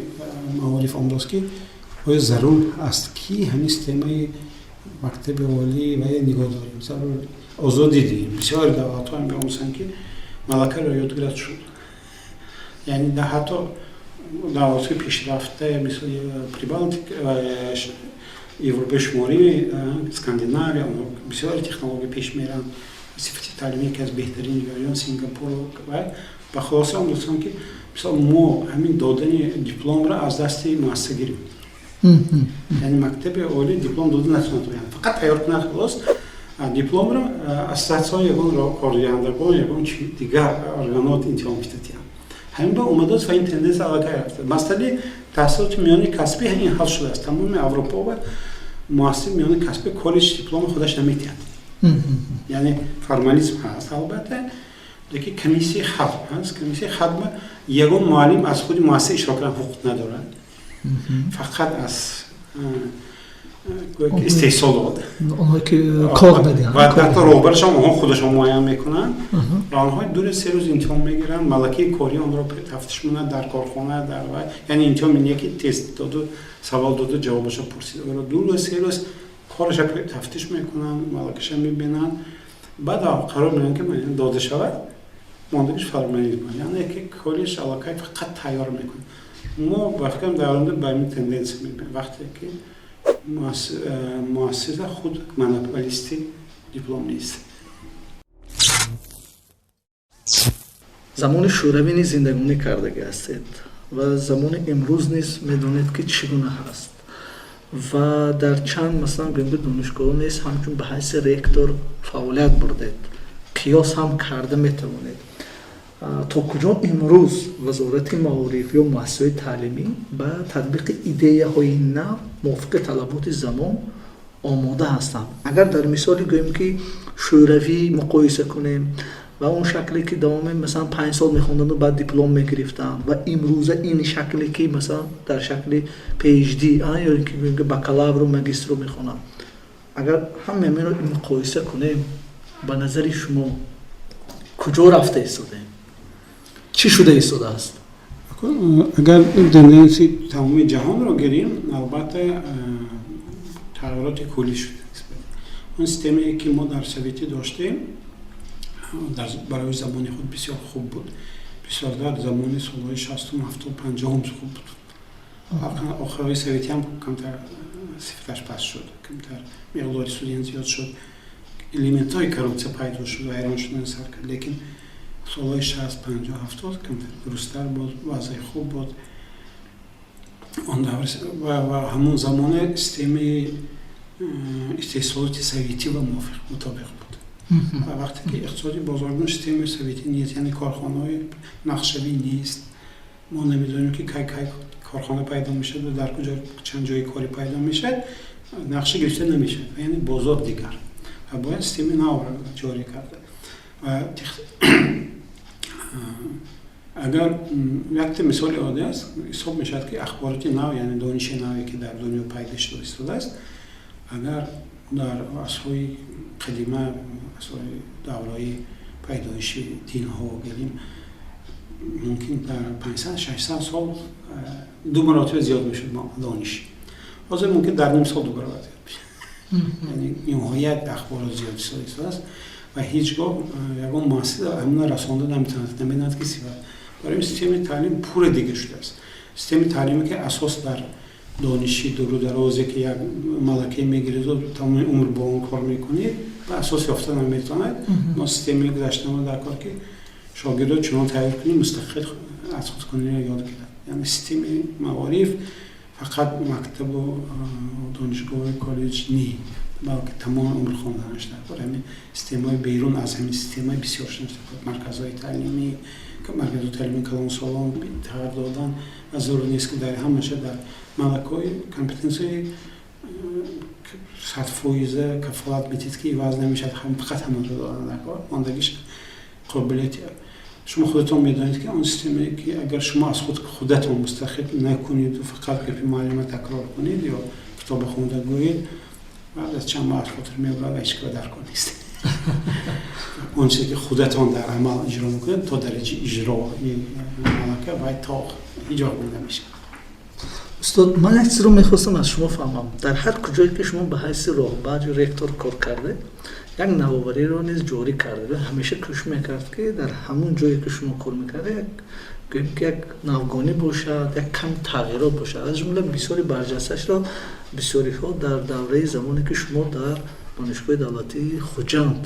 маориф омдост, ки оё зарур аст, ки ҳамин системаи мактаби олӣ ва нигоҳ дорем, зарур озодӣ диҳем. Бисёри давлатҳо ҳам биомӯзанд, ки малакаро ёд гирад шуд. Яъне ҳатто давлатҳои пешрафта, мисли Прибалтик, Европаи Шуморӣ, Скандинавия, онҳо бисёри технология пеш меранд, сифати таълимӣ яке аз беҳтарин ҷоён, Сингапур. Ва ба хулоса омӯзанд, ки мисол мо ҳамин додани дипломро аз дасти муассиса гирем, яъне мактаби олӣ диплом дода натавонад, фақат тайёр кунад, халос. Дипломро ассотсиатсияҳо, ягон кордиҳандагон, ягон чи дигар органот имтиҳон питатиям. Ҳамин ба омадааст ва ин тенденсия аллакай рафта. Масъалаи таҳсилоти миёни касбӣ ин ҳал шудааст. Тамоми Аврупо ва муассисаи миёни касбӣ, коллеҷ дипломи худаш наметиҳад. Яъне формализм ҳаст албатта, лекин комиссияи хатм ҳаст. Комиссияи хатма ягон муаллим аз худи муассиса иштирок кардан ҳуқуқ надорад, фақат аз истеҳсол дода Онҳое ки кор медиҳанд. Ва ҳатто роҳбарашон онҳо худашон муайян мекунанд ва онҳо 2 рӯз, 3 рӯз имтиҳон мегиранд, малакаи кории онро тафтиш мекунанд дар корхона дар ва яъне имтиҳон не ки тест доду, савол доду, ҷавобашо пурсид. 2 рӯз, 3 рӯз кораша тафтиш мекунанд, малакаша мебинанд, баъд қарор мекунанд, ки дода шавад, мондагиш формализм. Яъне ки коллеҷ аллакай фақат тайёр мекунад. Мо ба фикрам, дар оянда ба ҳамин тенденсия мебинем, вақте ки муассиса худ монополисти диплом нест. Замони шӯравӣ низ зиндагонӣ кардагӣ ҳастед ва замони имрӯз низ медонед, ки чӣ гуна ҳаст, ва дар чанд, масалан гӯем, ки донишгоҳ низ ҳамчун ба ҳайси ректор фаъолият бурдед, қиёс ҳам карда метавонед, то куҷо имрӯз Вазорати маориф ё муассисаҳои таълимӣ ба татбиқи идеяҳои нав мувофиқи талаботи замон омода ҳастанд? Агар дар мисоли гӯем, ки шӯравӣ муқоиса кунем ва он шакле, ки давоми масалан 5 сол мехонданду, баъд диплом мегирифтанд, ва имрӯза ин шакле, ки масалан дар шакли PhD ё ин ки гӯем, ки бакалавру магистру мехонанд, агар ҳамаи муқоиса кунем, ба назари шумо куҷо рафта истодаем, чӣ шуда истодааст? Агар тенденсияи тамоми ҷаҳонро гирем, албатта тағйироти куллӣ шуда. Он системае, ки мо дар советӣ доштем, барои замони худ бисёр хуб буд. Бисёр дар замони солҳои 60-ум, 70-ум, 50-ум хуб буд. Охирҳои советӣ ҳам камтар сифаташ паст шуд, камтар миқдори студент зиёд шуд. Элементҳои коррупсия пайдо шуд, вайрон шудан сар кард, лекин солҳои 60, 50, 70 камтар дурусттар буд, вазъи хуб буд он давр. Ва ҳамон замоне системаи истеҳсолоти советӣ ва мувофиқ, мутобиқ буд. Ва вақте ки иқтисоди бозоргон, системаи советӣ нест, яъне корхонаҳои нақшавӣ нест, мо намедонем, ки кай кай корхона пайдо мешавад ва дар куҷо чанд ҷои корӣ пайдо мешавад, нақша гирифта намешавад, яъне бозор дигар ва бояд системаи навро ҷорӣ карда. Ва агар якта мисоли оддӣ аст, ҳисоб мешавад, ки ахбороти нав, яъне дониши наве, ки дар дунё пайдо шуда истодааст, агар дар асрҳои қадима, асрҳои давраи пайдоиши динҳо гирем, мумкин дар 500, 600 сол ду маротиба зиёд мешуд дониш, ҳозир мумкин дар ним сол ду баробар зиёд мешуд. Яъне ниҳоят ахборот зиёд истодааст ва ҳеҷ гоҳ ягон муассиса ҳамина расонда наметавонад, намедонад, ки сифат. Барои системаи таълим пурра дигар шудааст. Системаи таълиме, ки асос дар дониши дуру дарозе, ки як малакае мегириду тамоми умр бо он кор мекунед, ба асос ёфта наметавонад. Мо системаи гузаштамо дар кор, ки шогирдро чунон тайёр кунем, мустақил аз худкуниро ёд гирад. Яъне системаи маориф фақат мактабу донишгоҳи коллеҷ не, балки тамоми умр хонданаш дар кор. Ҳамин системаҳои берун аз ҳамин системаи бисёр шуданаш дар кор, марказҳои таълимӣ, марказҳои таълимии калонсолон тағйир додан ва зарур нест, ки дар ҳамаша дар малакаҳои, компетенсияи 100%-а кафолат медиҳед, ки иваз намешавад, фақат ҳамонро додан дар кор, мондагиш қобилияти. Шумо худатон медонед, ки он системае, ки агар шумо аз худ худатон мустақил накунеду фақат гапи муаллима такрор кунед ё китоба хонда гӯед, баъд аз чанд моҳ аз хотир мебарад ва ҳеҷ кора дар кор нест. Он чизе, ки худатон дар амал иҷро мекунед, то дараҷаи иҷрои малака вай то ҳеҷ вақт гум намешавад. Устод, ман як чизро мехостам аз шумо фаҳмам. Дар ҳар куҷое, ки шумо ба ҳайси роҳбар ё ректор кор кардед, як навовариро низ ҷорӣ кардед ва ҳамеша кӯшиш мекард, ки дар ҳамон ҷое, ки шумо кор мекардед, як, гӯем ки, як навгонӣ бошад, як кам тағйирот бошад. Аз ҷумла бисёри барҷасташро бисёриҳо дар давраи замоне, ки шумо дар Донишгоҳи давлатии Хуҷанд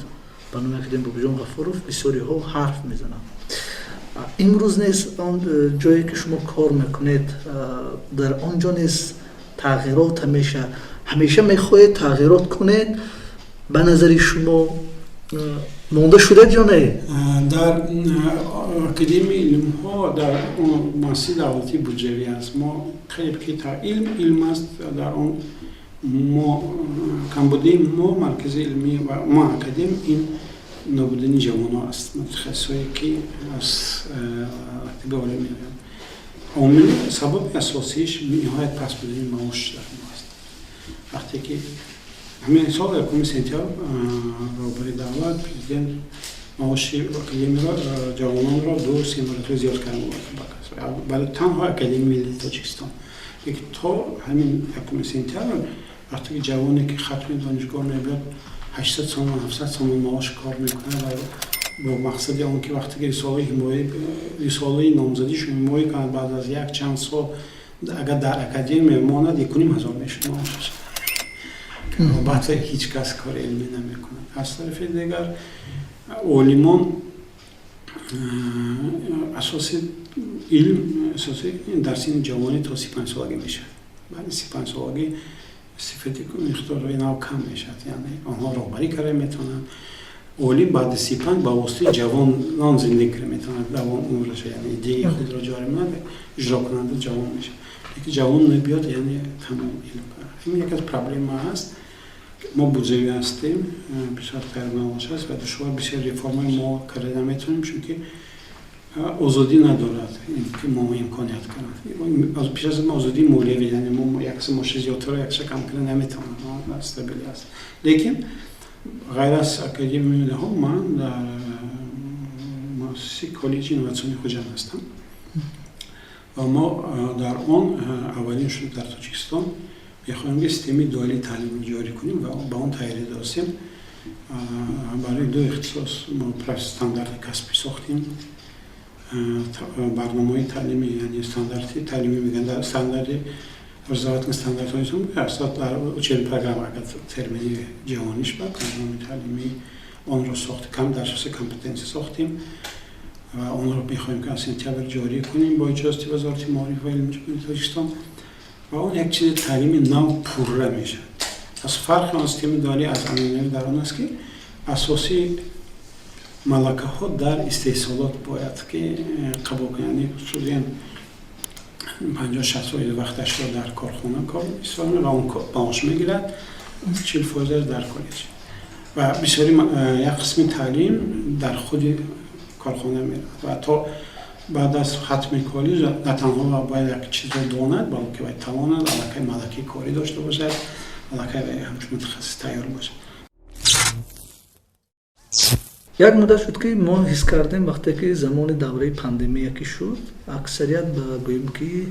ба номи академик Бобоҷон Ғафуров, бисёриҳо ҳарф мезананд. Имрӯз низ он ҷое, ки шумо кор мекунед, дар он ҷо низ тағйирот ҳамеша мехоҳед тағйирот кунед. Ба назари шумо, монда шудед ё не? Дар Академияи илмҳо, дар муассисаи давлатии буҷавӣ аст, мо қариб ки илм илм аст. Дар он мо камбудии мо, маркази илмӣ ва мо академ, ин нобудани ҷавонҳо аст, мутахассисое, ки аз мактаби олӣ меоянд. Омили, сабаби асосииш ниҳоят паст будани маош дар мо аст. Вақте ки ҳамин сол 1 сентябр роҳбари давлат, президент маоши академиро, ҷавононро 2-3 маротиба зиёд кард, бале, танҳо Академияи миллии Тоҷикистон. Лекин то ҳамин 1 сентябр, вақте ки ҷавоне, ки хатми донишгоҳ мебиёд, 800 сомон, 700 сомон маош кор мекунад ва бо мақсади он ки вақте ки рисолаи ҳимоя, рисолаи номзадишо ҳимоя кунад, баъд аз як чанд сол, агар дар академия монад, 1500 мешуд маошаш. Албатта, ҳеҷ кас кори илмӣ намекунад. Аз тарафи дигар, олимон, асоси илм, асоси дар синни ҷавонӣ то 35-солагӣ мешавад. Баъди 35-солагӣ сифати миқдорҳои нав кам мешавад, яъне онҳо роҳбарӣ карда метавонанд. Олим баъди 35 ба воситаи ҷавонон зиндагӣ карда метавонад, давом умраша, яъне идеяи худро ҷорӣ менад, иҷрокунанда ҷавон мешавад. Лекин ҷавон набиёд, яъне тамом илм, ин як аз проблема аст. Мо буҷавӣ ҳастем, бисёр ғайрмаош аст ва душвор, бисёр реформаи мо карда наметавонем, чунки озодӣ надорад, ки мо имконият кунад. Пеш аз мо озодии молиявӣ, яъне мо якса моши зиёдтаро, якса кам карда наметавонем, стабилӣ аст. Лекин ғайр аз Академияи миллиҳо, ман дар муассисаи Коллеҷи инноватсионии Хуҷанд ҳастам ва мо дар он аввалин шуд дар Тоҷикистон мехоҳем, ки системаи дуалии таълимро ҷорӣ кунем ва ба он тайёрӣ дорем. Барои ду ихтисос мо стандарти касбӣ сохтем, барномаҳои таълимӣ, яъне стандарти таълимӣ мегӯянд, стандарти Образовательный стандарт ҳаст дар учебный программа, агар термини ҷаҳониш ба программаи таълимӣ онро сохт, кам дар асоси компетенсия сохтем ва онро мехоҳем, ки аз сентябр ҷорӣ кунем бо иҷозати Вазорати маориф ва илми Ҷумҳурии Тоҷикистон. Ва он як чизи таълими нав пурра мешавад. Аз фарқи он системаи дуалӣ аз анъанавӣ дар он аст, ки асосии малакаҳо дар истеҳсолот бояд ки қабул кунад. Яъне студент 50-60% вақташро дар корхона кор истифода ва он маош мегирад, 40%-аш дар коллеҷ. Ва бисёри як қисми таълим дар худи корхона меравад ва то баъд аз хатми коллеҷ на танҳо бояд як чизро донад, балки бояд тавонад аллакай малакаи корӣ дошта бошад, аллакай ҳамчун мутахассис тайёр бошад. Як муддат шуд, ки мо ҳис кардем, вақте ки замони давраи пандемия ки шуд, аксарият ба, гӯем ки,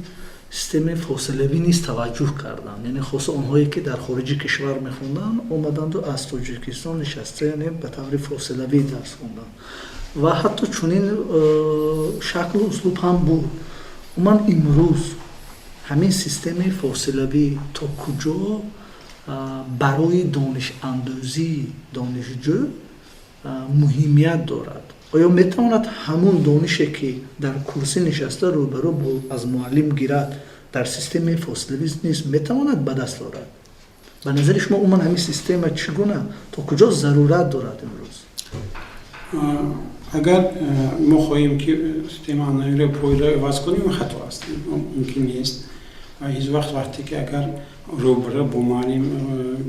системаи фосилавӣ низ таваҷҷӯҳ карданд. Яъне хоса онҳое, ки дар хориҷи кишвар мехонданд, омаданду аз Тоҷикистон нишаста, яъне ба таври фосилавӣ дарс хонданд ва ҳатто чунин шаклу услуб ҳам буд. Умуман, имрӯз ҳамин системаи фосилавӣ то куҷо барои донишандӯзии донишҷӯ муҳимият дорад? Оё метавонад ҳамун донише, ки дар курсӣ нишаста рӯбарӯ аз муаллим гирад, дар системаи фосилавӣ низ метавонад ба даст орад? Ба назари шумо, умуман ҳамин система чӣ гуна, то куҷо зарурат дорад имрӯз? Агар мо хоҳем, ки система анъанавиро пойро иваз кунем, хато аст, мумкин нест ва ҳеҷ вақт. Вақте ки агар рӯбарӯ бо муаллим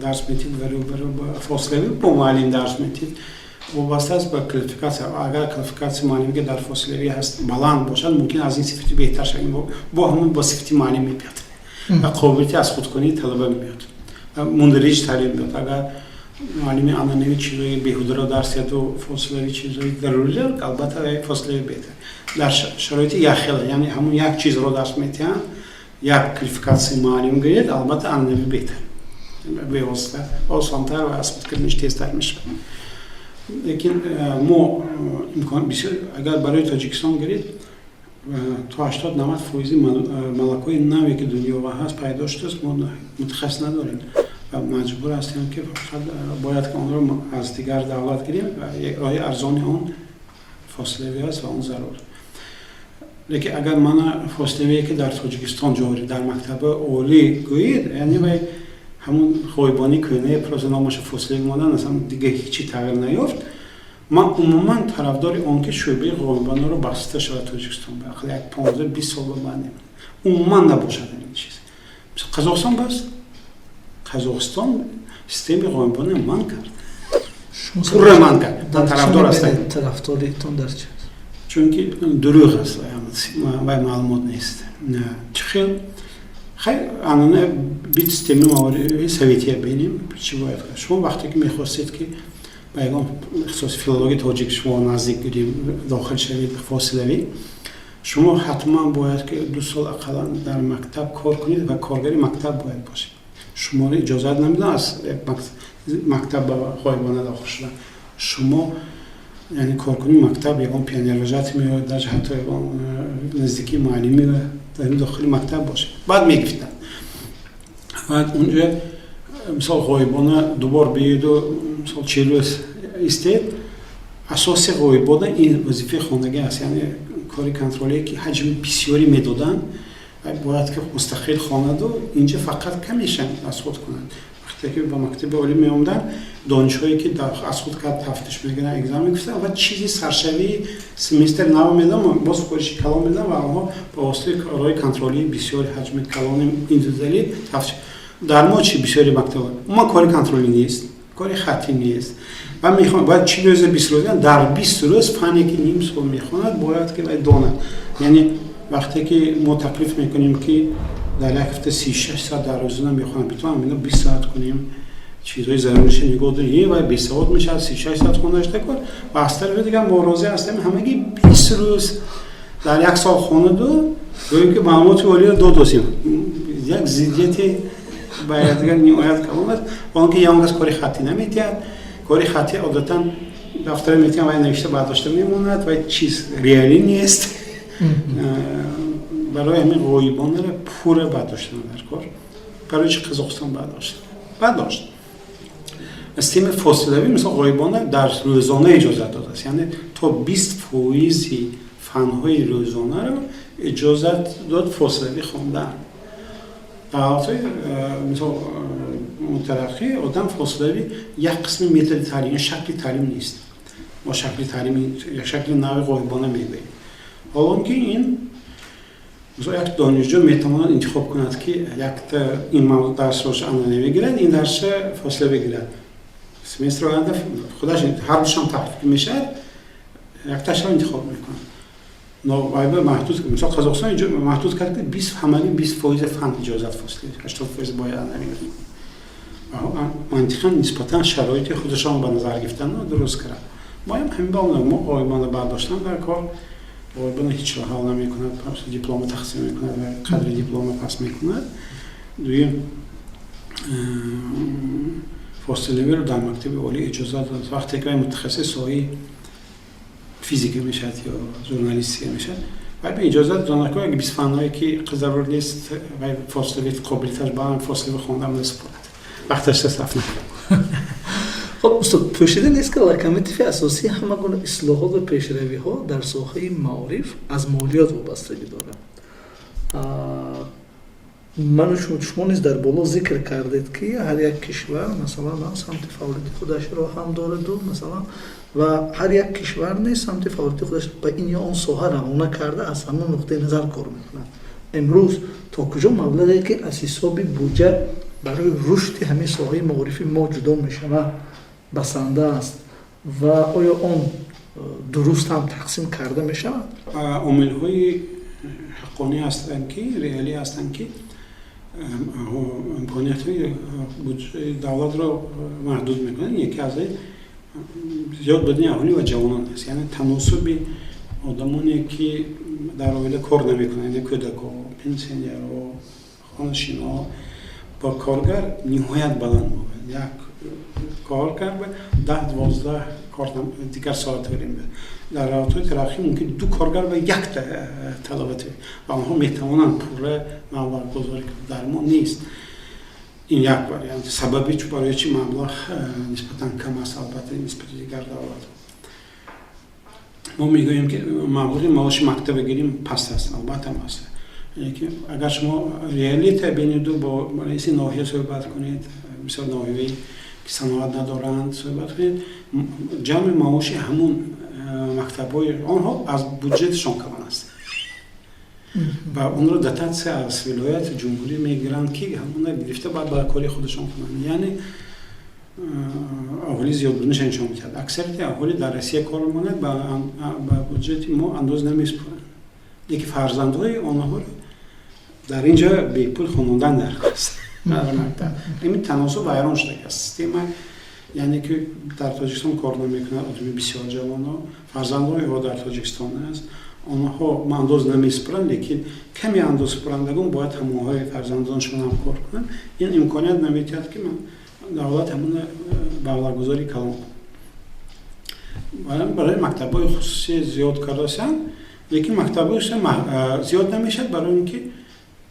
дарс метид ва рӯбарӯ фосилавӣ бо муаллим дарс метид, вобаста аст ба квалификатсия. Агар квалификатсияи муаллиме, ки дар фосилавӣ ҳаст, баланд бошад, мумкин аз ин сифати беҳтар шавад. Бо ҳамон бо сифати муаллим мебиёд ва қобилияти аз худкунии талаба мебиёд, мундариҷ таълим мебиёд. Агар муаллими анъанавӣ чизои беҳударо дарс диҳаду фосилавӣ чизои зарурӣ, албатта, фосилавӣ беҳтар. Дар шароити якхела, яъне ҳамон як чизро дарс метиҳанд, як квалификатсияи муаллим гиред, албатта, анъанавӣ беҳтар, бевосита осонтар ва аз худкуниш тезтар мешавад. Лекин мо имкон бисёр, агар барои Тоҷикистон гиред, то 80-90% малакаҳои наве, ки дунёва ҳаст, пайдо шудааст, мо мутахассис надорем ва маҷбур ҳастем, ки фақат бояд ки онро аз дигар давлат гирем ва роҳи арзони он фосилавӣ аст ва он зарур. Лекин агар мана фосилавие, ки дар Тоҷикистон ҷорӣ дар мактаби олӣ гӯед, яъне вай ҳамун ғоибони кӯҳнаи, просто номаша фосилавӣ мондан, аслан дига ҳечи тағйир наёфт. Ман умуман тарафдори он, ки шӯъбаи ғоибонаро баста шавад Тоҷикистон, ба ақал як 15-20 сол ба баъд умуман набошад ин чиз. Қазоқистон бас, Қазоқистон системаи ғоибона манъ кард, пурра манъ кард. Ман тарафдор ҳастам. Тарафдоритон дар чи? Чунки дурӯғ аст вай, маълумот нест. Чӣ хел хай анана бит системаи маорифи советия бинем, чӣ бояд кард? Шумо вақте ки мехостед, ки ба ягон ихтисоси филологи тоҷик шумо наздик гирем, дохил шавед фосилавӣ, шумо ҳатман бояд ки 2 сол ақаллан дар мактаб кор кунед ва коргари мактаб бояд бошед. Шуморо иҷозат намедиҳанд аз мактаб ба ғоибона дохил шудан. Шумо, яъне коркуни мактаб, ягон пионервожатый меояд, даже ҳатто ягон наздикии муаллим меояд, дар дохили мактаб бошед, баъд мегирифтанд. Баъд унҷа, мисол, ғоибона дубор биёеду, мисол, 40 рӯз истед. Асоси ғоибона ин вазифаи хонагӣ аст, яъне кори контролие, ки ҳаҷми бисёрӣ медоданд, бояд ки мустақил хонаду инҷа фақат камешан аз худ кунанд. Вақте ки ба мактаби олӣ меомданд, донишҳое, ки аз худ кард, тафтиш мекунанд, экзамен мегуфтанд ва чизи саршавии семестр нав медам, боз кориши калон медам ва онҳо ба воситаи роҳи контролии бисёри ҳаҷми калони индивидуалӣ тафтиш. Дар мо чи? Бисёри мактаба умуман кори контролӣ нест, кори хаттӣ нест ва мехонад бояд 40 рӯза, 20 рӯза. Дар 20 рӯз фане, ки ним сол мехонад, бояд ки вай донад. Яъне вақте ки мо таклиф мекунем, ки дар як ҳафта 36 соат дар рӯзона мехонад, битавонам ино 20 соат кунем, чизҳои заруриша нигоҳ дорем, вай бесавод мешавад, 36 соат хондааш такор. Ва аз тарафи дигар мо розӣ ҳастем, ҳамагӣ 20 рӯз дар як сол хонаду гӯем, ки маълумоти олиро додосем. Як зиддияти ба якдигар ниҳоят калон аст. Он ки ягон кас кори хаттӣ наметиҳад, кори хаттӣ одатан дафтаре метиҳам, вай навишта бардошта мемонад, вай чиз реалӣ нест. Барои ҳамин ғоибонаро пурра бардоштан дар кор. Барои чи Қазоқистон бардошт? Бардошт. Системаи фосилавӣ, мисол, ғоибона дар рӯзона иҷозат додааст, яъне то 20 фоизи фанҳои рӯзонаро иҷозат дод фосилавӣ хондан. Дар ҳолатҳои, мисол, мутараққӣ одам фосилавӣ як қисми методи таълим, шакли таълим нест. Мо шакли таълими як шакли нави ғоибона мегӯем, ҳолон ки ин, мисол, як донишҷӯ метавонад интихоб кунад, ки якта ин дарсро анъанавӣ гирад, ин дарсро фосилавӣ гирад. Семестри оянда худаш ҳардушам таҳқиқ мешавад, якташро интихоб мекунад. Но маҳдуд, мисол, Қазоқистон маҳдуд кард, ки бист, ҳамагӣ 20 фоизи фан иҷозат фосилавӣ, 80 фоиз бояд анъанавӣ. Мантиқан нисбатан шароити худашон ба назар гирифтан дуруст кард. Моям ҳамин ба мо ғоибона бардоштан дар кор. Ғоибона ҳеҷ ҳал намекунад, диплома тақсим мекунад ва қадри диплома пас мекунад. Дуюм, фосилавиро дар мактаби олӣ иҷозат дод. Вақте ки вай мутахассис соҳаи физика мешавад ё журналистика мешавад, вай ба иҷозат донад, ки 20 фанҳое ки зарур нест, вай фосилави қобилияташ ба фосилави хондан насупорад, вақташ сарф накунад. Хоб, устод, пӯшида нест, ки локомотиви асосии ҳама гуна ислоҳот ва пешравиҳо дар соҳаи маориф аз молиёт вобастагӣ дорад. Ману шумо низ дар боло зикр кардед, ки ҳар як кишвар, масалан, самти фаъолияти худашро ҳам дораду, масалан, ва ҳар як кишвар низ самти фаъолияти худаш ба ин ё он соҳа равона карда, аз ҳамон нуқтаи назар кор мекунад. Имрӯз то куҷо маблағе, ки аз ҳисоби буҷа барои рушди ҳамин соҳаи маорифи мо ҷудо мешавад, басанда аст ва оё он дуруст ҳам тақсим карда мешавад? Омилҳои ҳаққонӣ ҳастанд, ки реалӣ ҳастанд, ки имкониятҳои буҷаи давлатро маҳдуд мекунанд. Яке аз зиёд будани аҳолӣ ва ҷавонон аст, яъне таносуби одамоне, ки дар оила кор намекунанд, яъне кӯдакҳо, пенсионерҳо, хонашинҳо, бо коргар ниҳоят баланд мебошад. Як коргар 10-12 кор дигар соат дорем. Дар давлатҳои тараққӣ мумкин ду коргар ба якта талаба ва онҳо метавонанд пурра маблағгузорӣ кунанд. Дар мо нест. Ин як вариант сабаби, барои чи маблағ нисбатан кам аст, албатта, нисбати дигар давлатҳо. Мо мегӯем, ки маблағи маоши мактаба гирим паст аст. Албатта, аст, агар шумо реалите бинеду, бо раиси ноҳия суҳбат кунед, мисол, ноҳияи ки саноат надоранд суҳбат кунед, ҷамъи маоши ҳамун мактабҳои онҳо аз буҷетшон калон аст ва онро дотатсия аз вилояти, ҷумҳурӣ мегиранд, ки ҳамона гирифта баъд ба кори худашон кунанд. Яъне аҳолӣ зиёд буданаш нишон медиҳад. Аксарияти аҳолӣ дар Россия кор мекунад, ба буҷети мо андоз намесупоранд, лекин фарзандҳои онҳоро дар ин ҷо бепул хонондан дар аст дар мактаб. Ин таносуб вайрон шудааст, система, яъне ки дар Тоҷикистон кор намекунад одами бисёр ҷавонҳо, фарзандҳои ҳо дар Тоҷикистон аст, онҳо андоз намесупоранд, лекин ками андозсупорандагон бояд ҳамонҳои фарзандоншон ҳам кор кунанд. Ин имконият наметиҳад, ки давлат ҳамона маблағгузори калон барои мактабҳои хусусӣ зиёд кардасанд. Лекин мактабҳои хусусӣ зиёд намешавад, барои он ки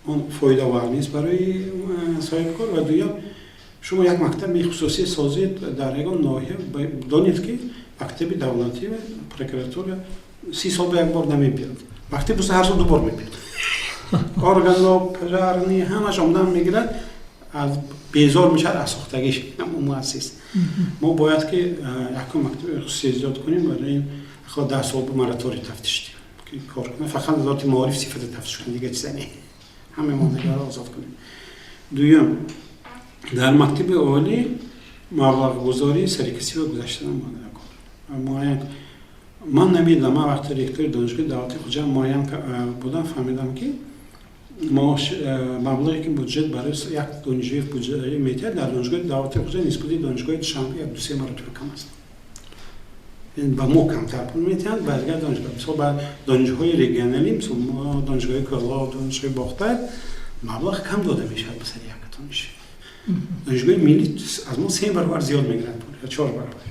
он фоидавар нест барои соҳибкор. Ва дуюм, шумо як мактаби хусусӣ созед дар ягон ноҳия, донед, ки мактаби давлатӣ ва прокуратура 30 сол ба як бор намебиёд, мактаби ҳар сол ду бор мебиёд, органо, пожарный, ҳамаш омадан мегирад, аз безор мешавад аз сохтагиш муассис. Мо бояд ки якум мактаби хусусӣ зиёд кунем. Барои ин 10 сол бо мораторий тафтиш ки кор кунем, фақат вазорати маориф сифата тафтиш кунем, дигар чиза не, ҳама монеаро озод кунем. Дуюм, дар мактаби олӣ маблағгузорӣ сарикасиба гузашта муайян ман намедонам. Ман вақти ректори Донишгоҳи давлатии Хуҷанд муайян будам, фаҳмидам, ки маблағе, ки буҷет барои як донишҷӯи буҷет метиҳад, дар Донишгоҳи давлатии Хуҷанд нисбати донишгоҳи Душанбе як дусе маротиба кам аст. Ба мо камтар пул метиҳанд, ба дигар донишгоҳ, мисол, ба донишгоҳҳои регионалӣ, мисол, донишгоҳи Кӯлоб, донишгоҳи Бохтар, маблағ кам дода мешавад ба сари як донишҷӯ. Донишгоҳи миллӣ аз мо се баробар зиёд мегирад пул ё чор баробар.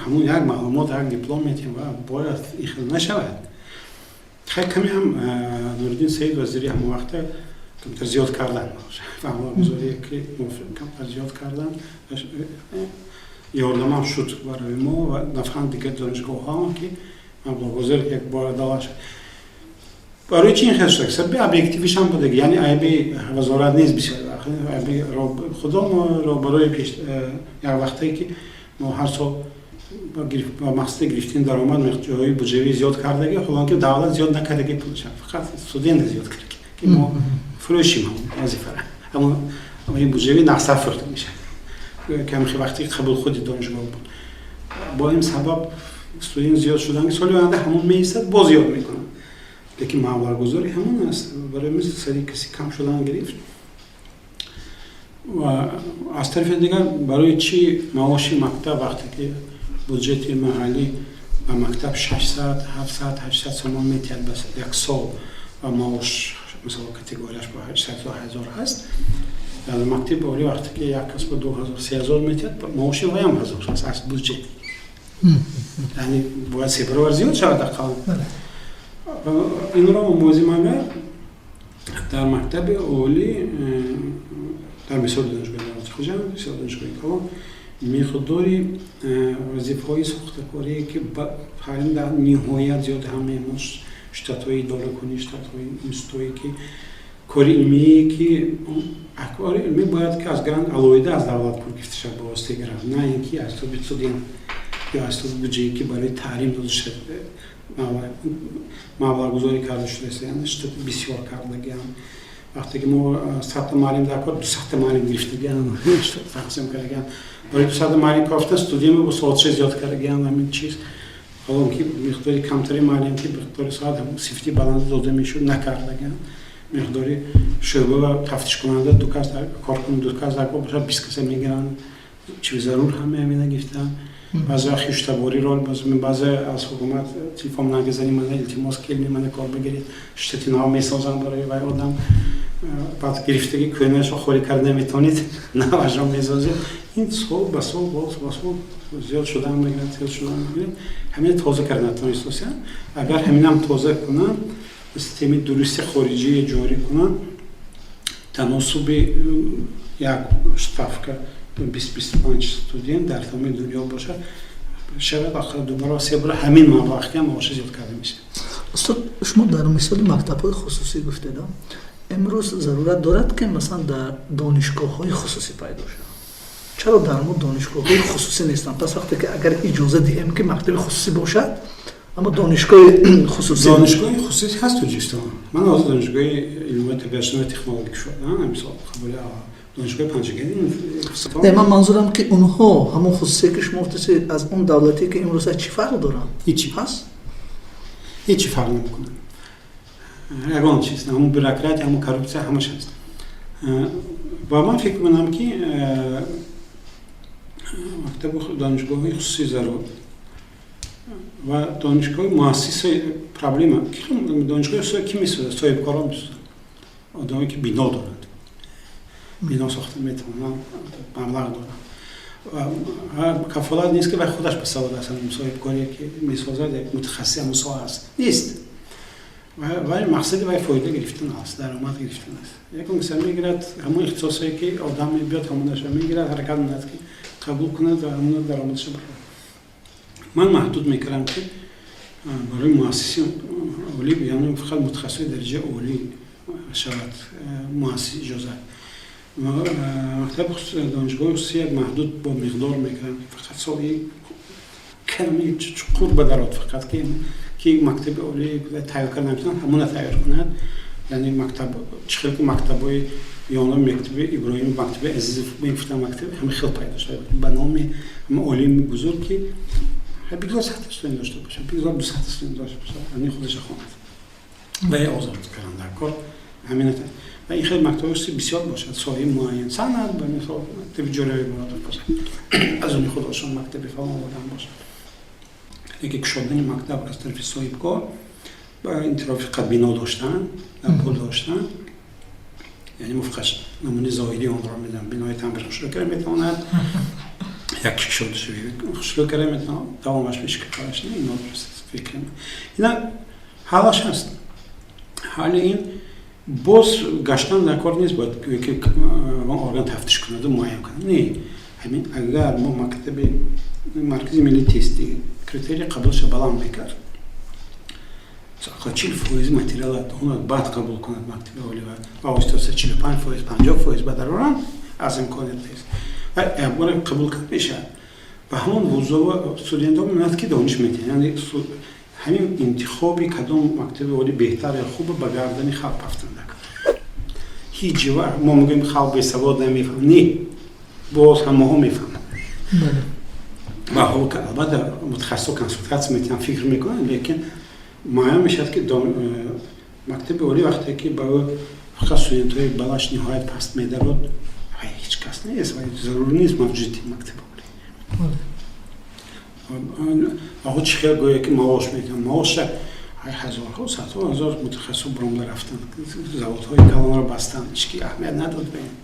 Ҳамун як маълумот, як диплом метиҳем ва бояд ин хел нашавад. Хеле каме ҳам Нуриддин Саид, вазири ҳамон вақта, камтар зиёд кардан, маблағгузорие ки камтар зиёд кардан, ёрдамам шуд барои мо ва нафаҳам дигар донишгоҳҳо, ки маблағгузор як бора дала шуд. Барои чи ин хел шуд? Сабаби объективишам будаги, яъне айби вазорат нест, бисёр айби худо барои пеш. Як вақтае ки мо ҳар сол ба мақсади гирифтани даромад ҷоҳои буҷавӣ зиёд кардаги, ҳолон ки давлат зиёд накардаги пулша, фақат студент зиёд кардаги, ки мо фурӯшим вазифара, ҳамон буҷавӣ нақса фурӯхта мешавад. Камихи вақти қабул худи донишгоҳ буд, бо ин сабаб студент зиёд шудан. Соли оянда ҳамон меистад, боз зиёд мекунанд, лекин маблағгузорӣ ҳамон аст. Барои мисл, сари каси кам шудан гирифт. Ва аз тарафи дигар, барои чӣ маоши мактаб, вақте ки буҷети маҳаллӣ ба мактаб 600, 700, 800 сомон метиҳад ба як сол ва маош, мисол, категорияш бо 800 ҳазор ҳаст, дар мактаби олӣ вақте ки як кас ба 2000, 3000 метиҳад, маоши ваям ҳазор аст аз буҷет, яъне бояд се баробар зиёд шавад ақаллан. Инро мувозима агар дар мактаби олӣ, дар мисоли донишгоҳи давлати Хуҷанд, мисоли донишгоҳи калон, миқдори вазифаҳои сохтакорие ки таълим дар ниҳоят зиёд, ҳамаи мо штатҳои идоракунӣ, штатҳои институтое ки кори илмие, ки кори илмӣ бояд ки аз грант, алоҳида аз давлат пул гирифта шавад ба воситаи грант, на ин ки аз ҳисоби студент ё аз ҳисоби буҷае ки барои таълим дода шуд маблағгузорӣ карда шудааст. Яъне штати бисёр кардагиам, вақте ки мо 100-та муаллим дар кор, 200-та муаллим гирифтагиам, тақсим кардагиам. Барои 200-та муаллим кофта студент бо соатша зиёд кардагиам, ҳамин чиз, ҳолон ки миқдори камтари муаллим ки миқдори соат сифати баланд дода мешуд, накардагиам. Миқдори шӯъба ва тафтишкунанда ду кас коркун, ду кас дар кор бошад, 20 каса мегиранд. Чи зарур ҳама ҳамина гирифтаанд. Баъзе вақт хештабориро, баъзе аз ҳукумат телефон нагизани, мана, илтимос, келми, мана, кор бигиред, штати нав месозам барои вай одам. Баъд гирифтаги кӯҳнаашро холӣ карда наметавонед, навашро месозед. Ин сол ба сол, боз ба сол зиёд шудан мегирад, зиёд шудан мегирад. Ҳамина тоза карда натавонистосиянд. Агар ҳаминам тоза кунанд, системаи дурусти хориҷие ҷорӣ кунанд, таносуби як ставка 20-25 студент дар тамоми дунё бошад, шавад ақал ду баробар, се баробар ҳамин маблағ ки маоша зиёд карда мешавад. Устод, шумо дар мисоли мактабҳои хусусӣ гуфтед. Имрӯз зарурат дорад, ки масалан дар донишгоҳҳои хусусӣ пайдо шавад? Чаро дар мо донишгоҳҳои хусусӣ нестанд? Пас вақте ки агар иҷоза диҳем, ки мактаби хусусӣ бошад, аммо донишгоҳи хусусӣ? Донишгоҳи хусусӣ ҳаст Тоҷикистон. Ман ҳозир донишгоҳи илмҳои табиатшиносӣ ва технологӣ шудам, мисол, қабули донишгоҳи Панҷакент. Не, ман манзурам, ки онҳо ҳамон хусусие ки шумо гуфтед, аз он давлатие ки имрӯз чӣ фарқ доранд? Ҳичи. Ҳаст? Ҳичи фарқ намекунад, ягон чиз. Ҳамон бюрократия, ҳамон коррупсия, ҳамаш ҳаст. Ва ман фикр мекунам, ки мактабу донишгоҳҳои хусусӣ зарур ва донишгоҳи муассиса проблема. Донишгоҳи хусусӣ ки месозад? Соҳибкорон месозанд, одамое ки бино доранд, бино сохта метавонанд, маблағ доранд. Кафолат нест, ки вай худаш бисавод аст. Соҳибкоре ки месозад, як мутахассиси ҳамон соҳа аст, нест. Вай мақсади вай фоида гирифтан аст, даромад гирифтан аст. Ягон каса мегирад, ҳамон ихтисосое ки одам мебиёд, ҳамонаша мегирад, ҳаракат мекунад, ки қабул кунад ва ҳамона даромадша барад. Ман маҳдуд мекардам, ки барои муассиси олӣ, яъне фақат мутахассисои дараҷаи олӣ шавад муассис иҷозат. Мактаби донишгоҳи хусусӣ як маҳдуд бо миқдор мекардам, фақат соли ками чуқур ба дарод, фақат ки мактаби олӣ тайёр карда наметавонад, ҳамона тайёр кунад. Яъне мактаб чӣ хел ки мактабҳои ёна, мактаби Иброҳим, мактаби Азизов мегуфтам, мактаби ҳама хел пайдо шуд ба номи ҳама олими бузург, ки бигзор 100-та студент дошта бошад, бигзор 200-та студент дошта бошад, ҳамин худаша хонад ва озод кардан дар кор ҳамин. Ва ин хел мактабҳои хусусӣ бисёр бошад, соҳаи муайян, санъат, ба мисол, мактаби Ҷӯраи Муродов бошад, аз они худошон мактаби фалон одам бошад. Лекин кушодани мактаб аз тарафи соҳибкор ба ин тараф фақат бино доштан, пул доштан, яъне мо фақат намунаи зоҳирии онро медонам, бинои тамир хушрӯ карда метавонад, як хушрӯ карда метавонад, давомаш мешикараш не. Ин нодуруст аст, фикр. Ина ҳалаш ҳаст. Ҳалли ин боз гаштан дар кор нест, бояд ки орган тафтиш кунаду муайян кунад. Не, ҳамин агар мо мактаби Маркази миллии тестӣ критерии қабулша баланд мекард, 40% материала баъд қабул кунад мактаби олӣ ва оҳиста 45%, 50% ба дароранд аз имконият тест ва якбора қабул кард мешавад. Ба ҳамон вузова студентҳо мемонад, ки дониш метиҳанд. Яъне ҳамин интихоби кадом мактаби олӣ беҳтар ё хуба ба гардани халқ афтанда. Ҳеҷ вақт мо мегӯем, халқ бесавод, намефаҳм. Не, боз ҳамаҳо мефаҳманд ва албатта мутахассисо консултатсия метиҳанд, фикр мекунанд, лекин муайян мешавад, ки мактаби олӣ вақте ки ба ӯ фақат студентҳои балаш ниҳоят паст медарод, ҳеҷ кас нест, зарур нест мавҷудияти мактаби олӣ. Аҳо, чӣ хел гӯя ки маош мекунанд, маоша ҳазорҳо, садҳо ҳазор мутахассисо буромда рафтанд, заводҳои калонро бастанд, ҳеҷ ки аҳамият надод ба ин.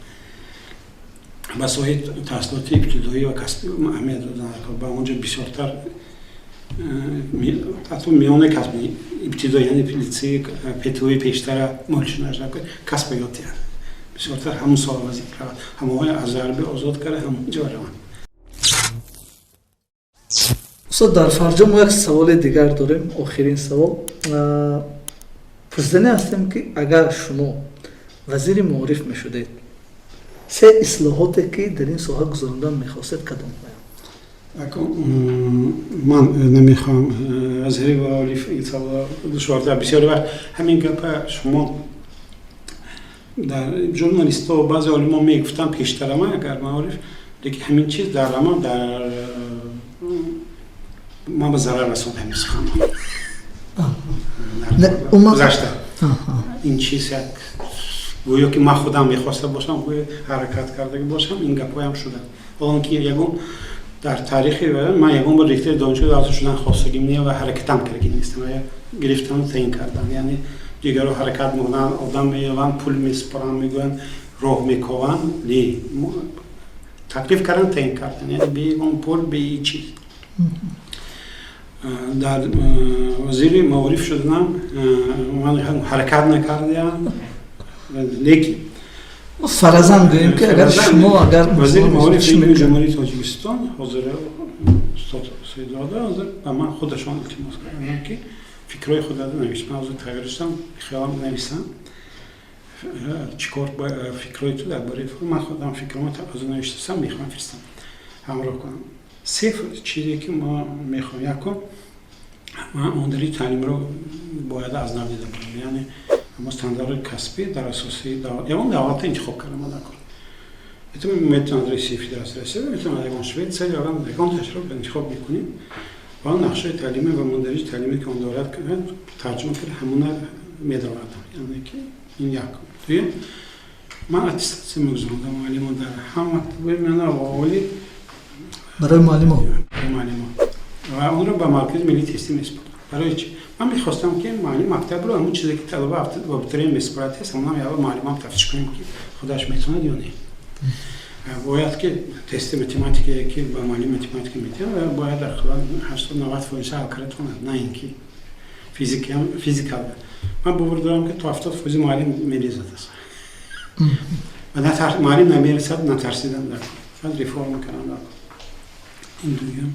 Ба соҳаи таҳсилоти ибтидоӣ ва касбӣ аҳамият додан, ба онҷо бисёртар, ҳатто миёнаи касби ибтидоӣ, яъне литсей, ПТУи пештара молишунаш касба ёд диҳанд, бисёртар ҳамун соҳа вазифа равад, ҳамаҳои аз зарби озод карда, ҳамон ҷо раванд. Устод, дар фарҷом мо як саволи дигар дорем, охирин савол. Пурсиданӣ ҳастем, ки агар шумо вазири маориф мешудед, се ислоҳоте, ки дар ин соҳа гузарондан мехостед, кадомҳоянд? Ман намехоҳам вазири маориф, ин савол душвортар. Бисёри вақт ҳамин гапа шумо дар журналистҳо, баъзе олимон мегуфтанд пештарама, агар маориф, лекин ҳамин чиз дар ама дар ман ба зарар расонд ҳамин сухан гузашта. Ин чиз як гӯё ки ман худам мехоста бошам, гӯё ҳаракат кардаги бошам, ин гапҳоям шуданд. Ҳолон ки ягон дар таърихи ман ягон бор ректори донишгоҳ давлатӣ шудан хостагим не ва ҳаракатам кардаги нестам, гирифтану таъин кардан. Яъне дигарро ҳаракат мекунанд, одам меёванд, пул месупоранд, мегӯянд, роҳ мекованд. Не, таклиф кардан, таъин кардан, яъне бе ягон пул, бе чиз. Дар вазири маориф шуданам ман ҳаракат накардаям, лекин Фаразан гӯем, ки агар шумо агар Вазири маорифи Ҷумҳурии Тоҷикистон ҳозир устод Саидзода ҳозир ба ман худашон илтимос карданд, ки фикрҳои худро навис. Ман ҳозир тайёр шудам, хиёлам нависам, чӣ кор, фикрҳои ту дар бораи. Ман худам фикрҳоро ҳозир навиштасам, мехоҳам фиристам, ҳамроҳ кунам. Се чизе, ки мо мехоҳем: якум, ман модели таълимро бояд аз нав дида бурам, яъне мо стандарти касбӣ дар асоси ягон давлата интихоб кардам дар кор. Метавонад Россия, Федератсия Россия, метавонад ягон Швейтсария, ягон ташро интихоб мекунем ва нақшаи таълимӣ ва мундариҷи таълимӣ, ки он дорад, тарҷума карда, ҳамона медовардам. Яъне ки ин якум. Дуюм, ман аттестатсия мегузарондам муаллимон дар ҳам мактабҳои миёна ва олӣ. Барои муаллимо? Муаллимо. Ва онро ба Маркази миллии тестӣ месупордам. Барои чи? Ман мехостам, ки муаллим мактабро ҳамон чизе, ки талаба абитуриент месупорад тест, ҳамонам ява муаллимам тафтиш кунем, ки худаш метавонад ё не. Бояд ки тести математикае, ки ба муаллим математика метиҳад, бояд ақаллан 80-90% ҳал карда тавонад, на ин ки физика. Ман бовар дорам, ки то 70% муаллим мерезад аст ва муаллим намересад, натарсидан дар кор, баъд реформа кардан дар кор. Ин дуюм.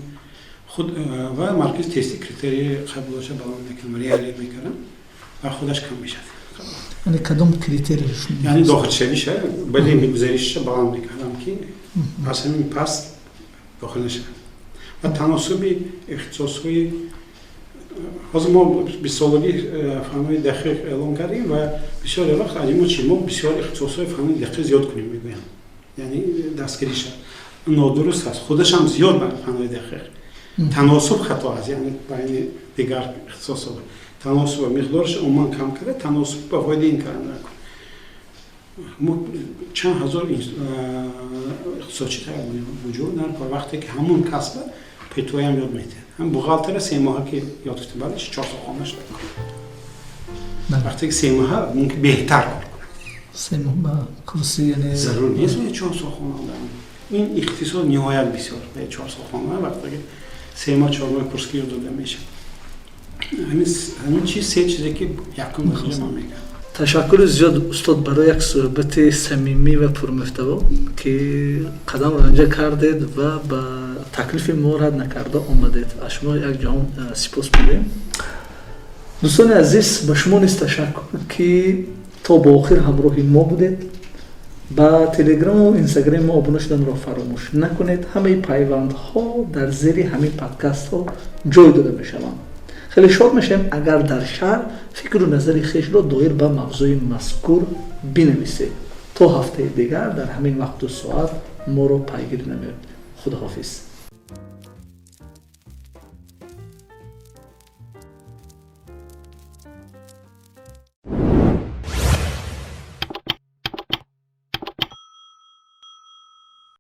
Худ ва маркази тести критерии қабулаша баланд мекунам, реалӣ мекардам ва худаш кам мешавад. Яъне кадом критерий? Яъне дохилшавиша, бале, мегузариша баланд мекардам, ки аз ҳамин паст дохил нашавад. Ва таносуби ихтисосҳои ҳозир мо бистсолагӣ фанҳои дақиқ эълон кардем ва бисёре вақт алимо чи мо бисёр ихтисосҳои фанҳои дақиқ зиёд кунем мегӯям, яъне дастгириша нодуруст аст. Худашам зиёд фанҳои дақиқ, таносуб хато аст, яъне байни дигар ихтисосҳо таносуб миқдораш умуман кам карда, таносуб ба фоидаи ин кардан. Мо чанд ҳазор ихтисосчӣ тайёр вуҷуд дар вақте ки ҳамун касба ПТУям ёд метиҳад, ҳам бухгалтера 3 моҳа ки ёд гирифта, баъдаш 4 сол хонда шуда, вақте ки 3 моҳа мумкин беҳтар кор кунад. 3 моҳ ба курси яъне Зарур нест 4 сол хондан. Ин ихтисос ниҳоят бисёр 4 сол хондан, вақте ки 3 моҳ, 4 моҳ курс ки ёд дода мешавад. Ҳамин чиз, се чизе ки якум дараҷа ман мегӯям. Ташаккури зиёд, устод, барои як суҳбати самимӣ ва пурмуҳтаво, ки қадам ранҷа кардед ва ба таклифи мо рад накарда омадед. Аз шумо як ҷаҳон сипос мегӯем. Дӯстони азиз, ба шумо низ ташаккур, ки то ба охир ҳамроҳи мо будед. Ба Телеграму Инстаграми мо обуна шуданро фаромӯш накунед. Ҳамаи пайвандҳо дар зери ҳамин подкастҳо ҷой дода мешаванд. Хеле шод мешавем, агар дар шарҳ фикру назари хешро доир ба мавзӯи мазкур бинависед. То ҳафтаи дигар дар ҳамин вақту соат моро пайгирӣ намоед. Худоҳофиз.